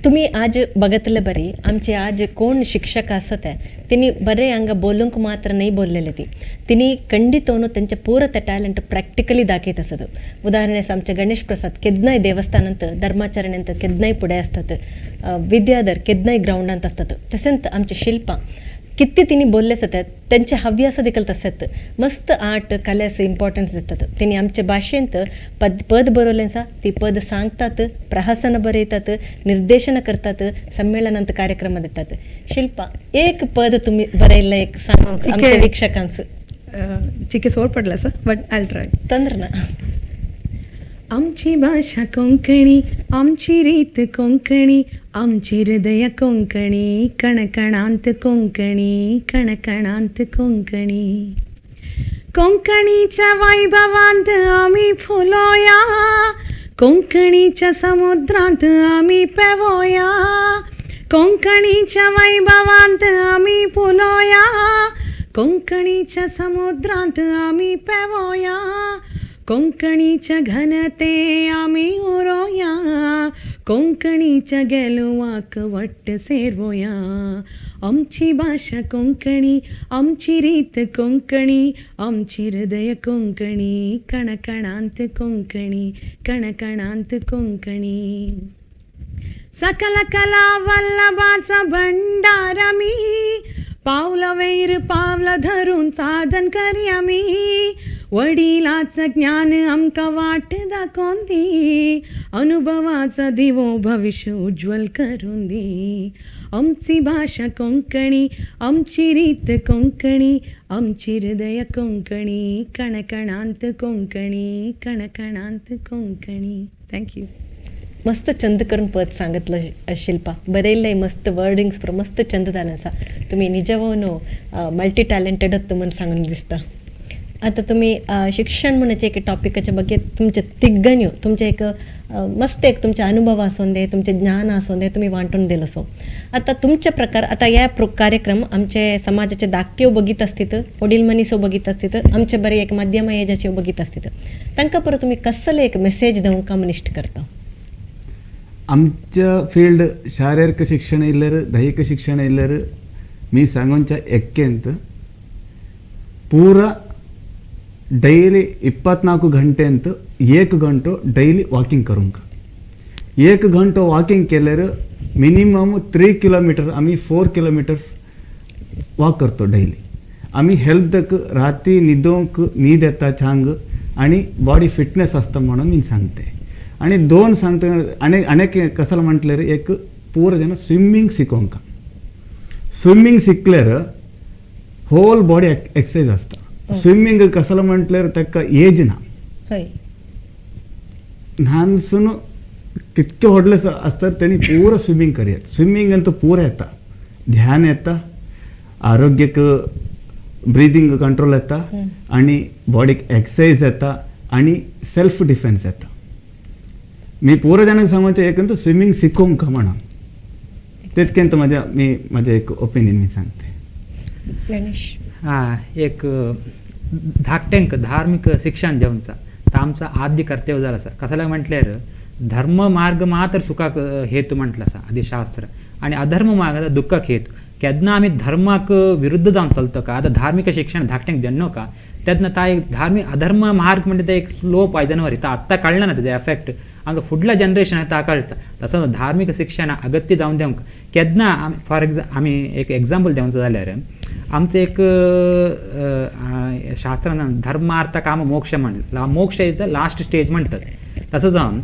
तुम्ही आज बघतले बरी आमचे आज कोण शिक्षक आसत तिनी बरे हांगा बोलूंक मात्र नाही बोललेले, ती तिनी खंडितोन त्यांचे पुरो ते टॅलंट प्रॅक्टिकली दाखयत आसत. उदाहरणे आमचे गणेश प्रसाद केदनाय देवस्थानांत धर्माचरणेंत केदनाय फुडें आसतात, विद्याधर केदनाय ग्रावंडांत आसतात. तशेंच आमचे शिल्पा किती तिने बोलले जातात, त्यांचे हव्यास देखील तसेच मस्त आर्ट कलेस इम्पॉर्टन्स दितात. तिने आमचे भाशेंत पद पद बरवलें आसा, ती पद सांगतात, प्रहसन बरयतात, निर्देशन करतात, संमेलनांत कार्यक्रम दितात. शिल्पा, एक पद तुम्ही बरयल्लें एक सांग आमच्या वीक्षकांस. चिके सोर पडला सर, बट I try. तंत्र ना. आमची भाषा कोंकणी, आमची रीत कोंकणी, आमची हृदय कोंकणी, कणकणांत कोंकणी, कणकणांत कोंकणी. कोंकणीच्या वैभवांत आमी फुलोया, कोंकणीच्या समुद्रांत आमी पेवोया. कोंकणीच्या वैभवांत आमी फुलोया, कोंकणीच्या समुद्रांत आमी पेवोया. कोंकणीच्या घनते आमी उरोया, कोंकणीच्या गेलवाक वट्ट सेरवोया. आमची भाषा कोंकणी, आमची रीत कोंकणी, आमची हृदय कोंकणी, कणकणांत कोंकणी, कणकणांत कोंकणी. सकल कला वल्लभाचा भंडार मी, पावलं वैर पावलं धरून साधन करी मी. वडिलाचं ज्ञान आमकां वाट दाखोवन दी, अनुभवाचा दिवो भविष्य उज्ज्वल करून दी. आमची भाषा कोंकणी, आमची रीत कोंकणी, आमची हृदय कोंकणी, कणकणांत कोंकणी, कणकणांत कोंकणी. Thank you. मस्त छंद करून पद सांगितलं शिल्पा. बरयल्लंय मस्त वर्डिंग्स मस्त छंद जालें आसा. तुमी निजवोन मल्टी टॅलेंटेड म्हणून सांगून दिसता. आता तुम्ही शिक्षण म्हणचे एक टॉपिकाच्या ಬಗ್ಗೆ तुमचे तिग्गन्यू तुमचे एक मस्त एक तुमचे अनुभव आसून दे, तुमचे ज्ञान आसून दे, तुम्ही वांटून दिलं सो. आता तुमचे प्रकार आता या कार्यक्रम आमचे समाजाचे धाकट्यो बघित असतीत, वडील मनीसो बघित असतीत, आमचे बरे एक मध्यम एजाचे बघित असतीत, तांकां परत तुमी कसले एक मेसेज दिवंक म्हूण इश्ट करता? आमच्या फील्ड शारीरिक शिक्षण इल्लेर, ದೈಹಿಕ ಶಿಕ್ಷಣ ಇಲ್ಲರ್, मी सांगोंच्या ಎಕ್ಕೆಂತ ಪೂರ ಡೈಲಿ 24 ಗಂಟೆ ಅಂತ 1 ಗಂಟೆ ಡೈಲಿ ವಾಕಿಂಗ್ करूंक. 1 ಗಂಟೆ ವಾಕಿಂಗ್ केल्यार मिनिमम 3 किलोमीटर आमी 4 किलोमिटर्स वॉक करतो डैली. आमी हेल्थक राती न्हिदोंक न्हीद येता छांग आनी बॉडी फिटनेस आसता म्हणून मी सांगते. आणि दोन सांगता आनी आनी कसलो म्हटल्यार एक पूर जन स्विमींग शिकोंक. स्विमींग शिकल्यार होल बॉडी एक्सरसाइज आसता. स्विमींग कसलो म्हटल्यार ताका एज ना, हय, ल्हानसून कितके व्हडले आसतात तेणी पुरो स्विमींग करयात. स्विमींग अंत पुरो येता, ध्यान येता, आरोग्यक ब्रिदींग कंट्रोल येता आनी बॉडीक एक्सरसाइज येता आनी सेल्फ डिफेन्स येता. मी पुरो जाणांक सांगोचें एक अंत स्विमींग शिकोवंक म्हणून तितकेंत म्हाज्या मी म्हाजें एक ओपिनियन मी सांगते. गणेश. हा एक धाकट्यांक धार्मिक शिक्षण दिवचा तर आमचा आद्य कर्तव्य झाला आसा. कशाला म्हटल्यार धर्म मार्ग मात्र सुखाक हेतू म्हटलं आसा आदी शास्त्र आनी अधर्म मार्ग दुःखाक हेतू. केन्ना आमी धर्माक विरुद्ध जावन चलता का, आतां धार्मीक शिक्षण धाकट्यांक देणो का तेन्ना ता एक धार्मीक अधर्म मार्ग म्हणटा ते एक स्लो पॉयजन वरी, तो आत्तां कळना ना तेजें एफेक्ट आमकां फुडल्या जनरेशनाक ता कळटा. तसो धार्मीक शिक्षण अगत्य जावन दिवंक केन्ना आमी फॉर आमी एक एग्जाम्पल दिवचो जाल्यार आमचें एक शास्त्रान धर्मार्थ काम मोक्ष म्हणलें, मोक्ष is the last stage म्हणटात. तसो जावन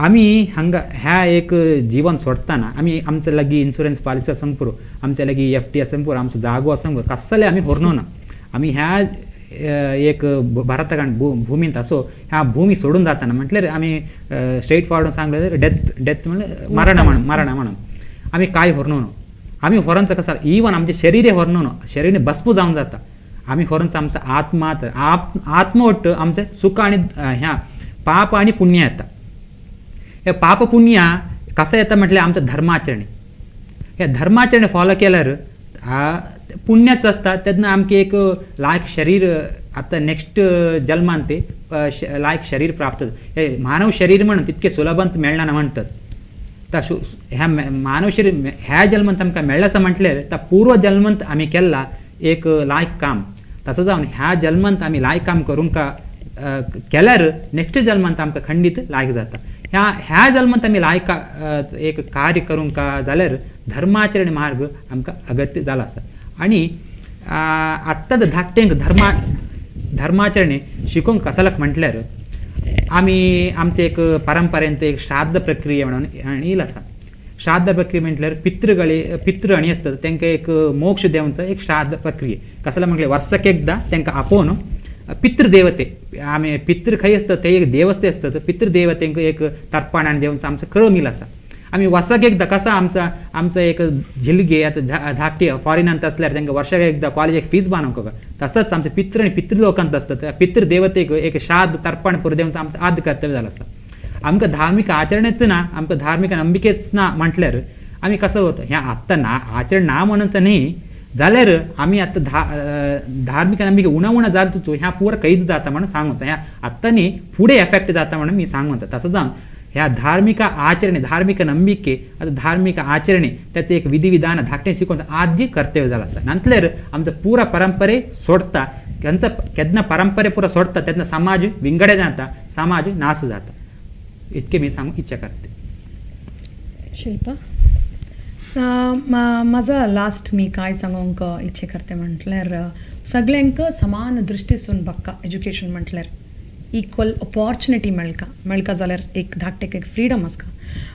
आमी हांगा ह्या एक जिवन सोडटना आमी आमचे लागीं इन्शुरन्स पॉलिसी आसूंक पुरो, आमचे लागीं एफ डी आसूंक पुरो, आमचो जागो आसूंक पुरो, कसले आमी व्हरनो ना. आमी ह्या एक भारताक भुमींत आसो ह्या भुमी सोडून जाताना म्हटल्यार आमी स्ट्रेट फॉरवर्ड सांगले डेथ, डेथ म्हणल्यार मरणा म्हणून, मरणा म्हणून आमी कांय व्हरनो न्हू. आमी व्हरोन कसो इवन आमचें शरीर व्हरनो न्हू, शरीर भस्म जावन जाता. आमी व्हरोन आमचो आत्मा आत्मा वट्ट आमचें सुख आनी ह्या पाप आनी पुण्य येता. हे पाप पुण्य कसं येता म्हटल्यार आमचें धर्माचरणे, हे धर्माचरणे फॉलो केल्यार पुण्याच आसता. तेन्ना आमकां एक लायक शरीर आतां नेक्स्ट जल्मान ते लायक शरीर प्राप्त, हे मानव शरीर म्हणून तितकें सुलभांत मेळना म्हणटात. ह्या मानव शरीर ह्या जल्मांत आमकां मेळ्ळें आसा म्हटल्यार त्या पूर्व जल्मांत आमी केल्ला एक लायक काम. तसो जावन ह्या जल्मांत आमी लायक काम करूंक केल्यार नेक्स्ट जल्मांत आमकां खंडीत लायक जाता. ह्या ह्या जल्मांत आमी लायक एक कार्य करूंक जाल्यार धर्माचरण मार्ग आमकां अगत्य जाला आसा. आनी आत्तांच धाकट्यांक धर्माचरणे शिकोवंक कसल्याक म्हटल्यार आमी आमचे एक परंपरेंत एक श्राद्ध प्रक्रिया म्हणून येयला आसा. श्राद्ध प्रक्रिया म्हटल्यार पितृगळे पितृ आनी आसतात तांकां एक मोक्ष दिवचो एक श्राद्ध प्रक्रिया. कसल्या म्हटल्यार वर्साक एकदां तांकां आपोवन पितृदेवते, आमी पितृ खंय आसतात ते एक देवस्ते आसतात, पितृदेवतेंक एक तर्पण आनी दिवचो आमचो क्रम आसा. आमी वर्साक एकदां कसो आमचो आमचो एक झिलगे आतां धाकटी फॉरेनांत आसल्यार तांकां वर्साक एकदां कॉलेजीक फीज बांदूंक तसोच आमचे पितृ आनी पितृलोकांत आसतात त्या पितृदेवतेक एक श्राद्ध तर्पण पुरो दिवचो आमचो आद्य कर्तव्य जालो आसा. आमकां धार्मीक आचरणच ना, आमकां धार्मीक नंबिकेच ना म्हटल्यार आमी कसो वता. हें आत्तां ना आचरण ना म्हणूच न्ही जाल्यार आमी आतां धार्मीक नंबिके उणा उणा जाता तूं ह्या पुरो कैद जाता म्हणून सांगूच, ह्या आत्तां न्ही फुडें एफेक्ट जाता म्हणून मी सांगूच. तसो जावन ह्या धार्मिक आचरणे धार्मिक नंबिके आतां धार्मिक आचरणे त्याचें एक विधिविधान धाकटें शिकोवचो आद्य कर्तव्य जालो आसा. नंतल्यार आमचो पुरा परंपरे सोडटा, केन्ना केन्ना परंपरे पुरा सोडटा तेन्ना समाज विंगडे जाता, समाज नाश जाता. इतकें मी सांगूंक इच्छा करते. शिल्पा, म्हाजो लास्ट मी काय सांगूंक इच्छा करते म्हटल्यार सगळ्यांक समान दृश्टीसून बक्का एज्युकेशन म्हटल्यार इक्वल ऑपॉर्च्युनिटी मेळका, मेळका जाल्यार एक धाकटेक एक फ्रिडम आसता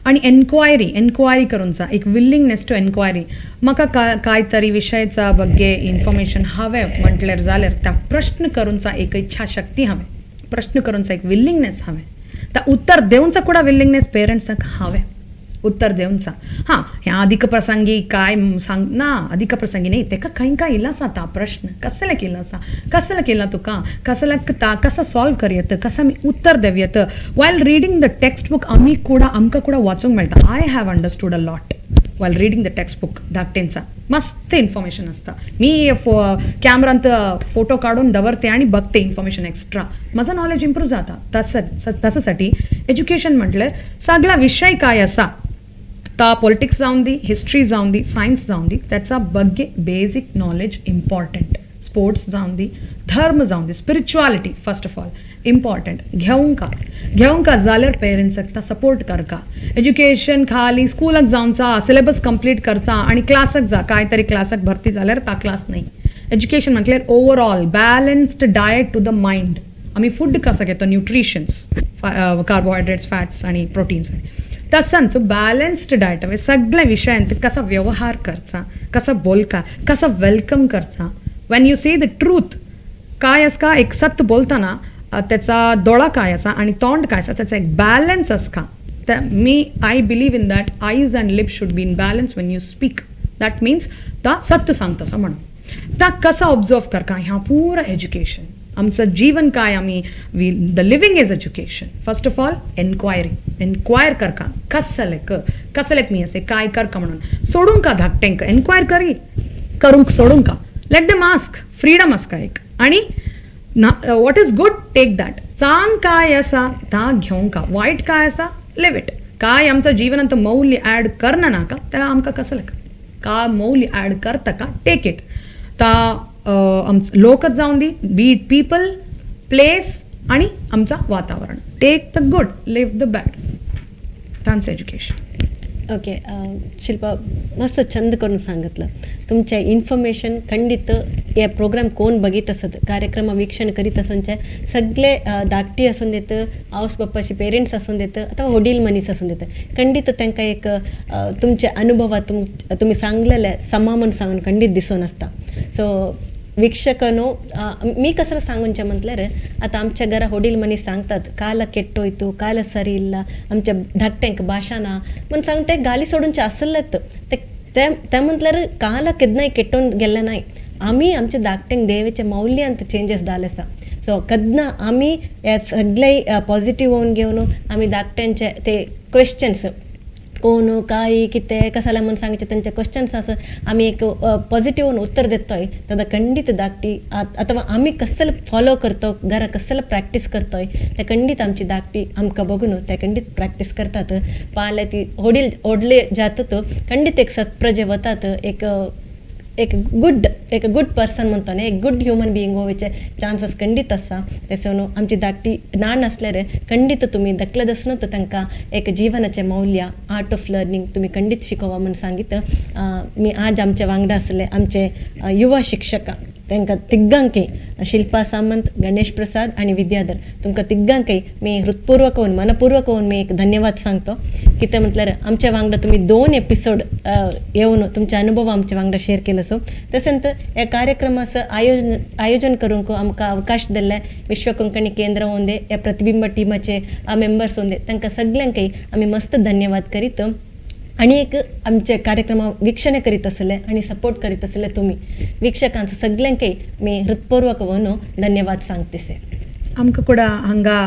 आनी एन्क्वायरी, एन्क्वायरी करूंक जाय, एक विलिंगनेस टू एन्क्वायरी. म्हाका काय तरी विशयाचा बग्गे इन्फॉर्मेशन हांवें म्हटल्यार जाल्यार त्या प्रश्न करूंक जाय एक इच्छा शक्ती हांवें, प्रश्न करूंक जाय एक विलिंगनेस हांवें, त्या उत्तर दिवचा कुडा विलिंगनेस पेरंट्साक हांवें उत्तर दिवचा. हां, ह्या अधिक प्रसंगी काय सांग ना, अधिक प्रसंगी न्ही, तेका खंय काय इल्लो आसा ता प्रश्न कसल्याक इल्लो आसा, कसल्याक इल्ला तुका, कसल्याक ता कसो सॉल्व करयत, कसो आमी उत्तर देवयत. While reading the text book आमी कुडा आमकां कुडा वाचूंक मेळटा. I have understood a lot while reading the text book. धाकटेंचा मस्त इन्फॉर्मेशन आसता. मी कॅमरांत फोटो काडून दवरते आनी बघते इन्फॉर्मेशन एक्स्ट्रा, म्हजो नॉलेज इम्प्रूव जाता. तसासाठी एज्युकेशन म्हटल्यार सगळा विशय काय आसा, ता पॉलिटिक्स जावन दी, हिस्ट्री जावन दी, सायन्स जावन दी, त्याचा बग्गे बेजीक नॉलेज इम्पॉर्टंट. स्पोर्ट्स जावन दी, धर्म जावन दी, spirituality first of all important. घेवंका घेवंका जाल्यार पेरंट्साक ता सपोर्ट करका. एज्युकेशन खाली स्कुलाक जावचा, सिलेबस कंप्लीट करचा आनी क्लासाक जा, काय तरी क्लासाक भरती जाल्यार ता क्लास न्ही. एज्युकेशन म्हटल्यार overall balanced diet to the mind. आमी फूड कसो घेतो, न्युट्रिशन्स, कार्बोहायड्रेट्स, फॅट्स आनी प्रोटीन्स, तसंच बॅलन्स्ड डायट सगळ्या विशयांत कसा व्यवहार करचा, कसा बोलका, कसा welcome Karwa. When you say the truth काय आसता, एक सत्य बोलताना त्याचा दोळा काय आसा आनी तोंड काय आसा, त्याचा एक बॅलन्स आसता. मी I believe in that eyes and lips should be in balance when you speak. That means ता सत्य सांगता असं म्हणून ता कसा ऑब्झर्व करका. ह्या पुरा एज्युकेशन आमचं जीवन काय आमी we the living is education. First of all enquiry, enquire करका कसलेक कसलेक मी असे काय करका म्हणून सोडूंक का धाकटेंक एन्क्वायर करी करूंक सोडूंक का, let them ask, freedom आसता एक. आनी ना what is good take that, चांग काय आसा ता घेवंक का, वायट काय आसा लिव it. काय आमचं जीवनांत मौल्य ॲड करणं नाका त्याला आमकां कसं का मौल्य ॲड करता का टेक it. ता आमचं लोकच जावन दी, बी it people, place आणि आमचा वातावरण. Take the good, leave the bad. तांचं एज्युकेशन. ओके शिल्पा, मस्त छंद करून सांगितलं. तुमच्या इन्फॉर्मेशन खंडित हे प्रोग्राम कोण बघित असत, कार्यक्रम वीक्षण करीत असूनचे सगळे धाकटी असून देत, आवस बाप्पाची पेरेंट्स असून देत अथवा वडील मनीस असून देत, खंडित तांकां एक तुमचे अनुभवा तुमी सांगलेले समा म्हूण सांगून खंडीत दिसून आसता. सो वೀಕ್ಷಕನು मी कसं सांगूनचे म्हटल्यार आतां आमच्या घरा वडील मनीस सांगतात काल ಕೆಟ್ಟೋಯ್ತು, ಕಾಲ ಸರಿ ಇಲ್ಲ, आमच्या धाकट्यांक भाशा ना म्हूण सांगून ते गाली सोडूनचे आसलेत. ते ते म्हटल्यार काल केन्नाय केटोवन गेल्ले नाय, आमी आमच्या धाकट्यांक देवाचे मौल्यांत चेंजीस जाले आसा. सो केन्ना आमी हे सगळे पॉझिटीव होवन घेवन आमी धाकट्यांचे ते क्वेश्चन्स कोण काय कितें कसाला म्हूण सांगचे तेंचे क्वेश्चन्स आसा आमी एक पॉझिटिव उत्तर देतोय तेन्ना खंडीत धाकटी अथवा आमी कसले फॉलो करतो, घरा कसले प्रॅक्टीस करतोय ते खंडीत आमची धाकटी आमकां बघून ते खंडीत प्रॅक्टीस करतात. पाले ती होडील व्हडले जातात खंडीत एक सत्प्रजे वतात, एक एक गुड पर्सन म्हणतो न्ही, एक गुड ह्युमन बिईंग होवचे चान्सीस खंडीत आसा. तेसोन आमची धाकटी ल्हान आसल्यार खंडीत तुमी धाकले दसूनच तांकां एक जिवनाचें मौल्य, आर्ट ऑफ लर्निंग तुमी खंडीत शिकोवा म्हूण सांगीत मी आज आमच्या वांगडा आसले आमचे युवा शिक्षक तांकां तिगांकय, शिल्पा सामंत, गणेश प्रसाद आनी विद्याधर, तुमकां तिगांकय मी हृत्पूर्वक होवन मनपूर्वक होवन मी एक धन्यवाद सांगतो. कितें म्हटल्यार आमच्या वांगडा तुमी 2 एपिसोड येवन तुमचे अनुभव आमच्या वांगडा शेअर केलो. सो तशेंच ह्या कार्यक्रमाचो आयोजन करूंक आमकां अवकाश दिल्ले विश्व कोंकणी केंद्र होंदे, ह्या प्रतिबिंब टिमाचे मेंबर्स होंदे, तांकां सगल्यांकय आमी मस्त धन्यवाद करीत आनी एक आमचे कार्यक्रमा वीक्षणे करीत आसले आनी सपोर्ट करीत आसले तुमी वीक्षकांचो सगल्यांकय मी हृत्पूर्वक म्हणून धन्यवाद सांगतेसे. आमकां ಕೂಡ हांगा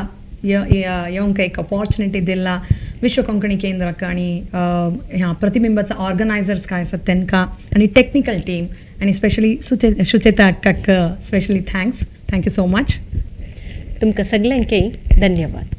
येवंक एक ऑपॉर्च्युनिटी दिला विश्व कोंकणी केंद्राक आनी ह्या प्रतिबिंबाचा ऑर्गनायझर्स काय आसात तांकां आनी टेक्निकल टीम आनी स्पेशली सुचेता अक्काक specially thanks. Thank you so much. तुमकां सगल्यांकय धन्यवाद.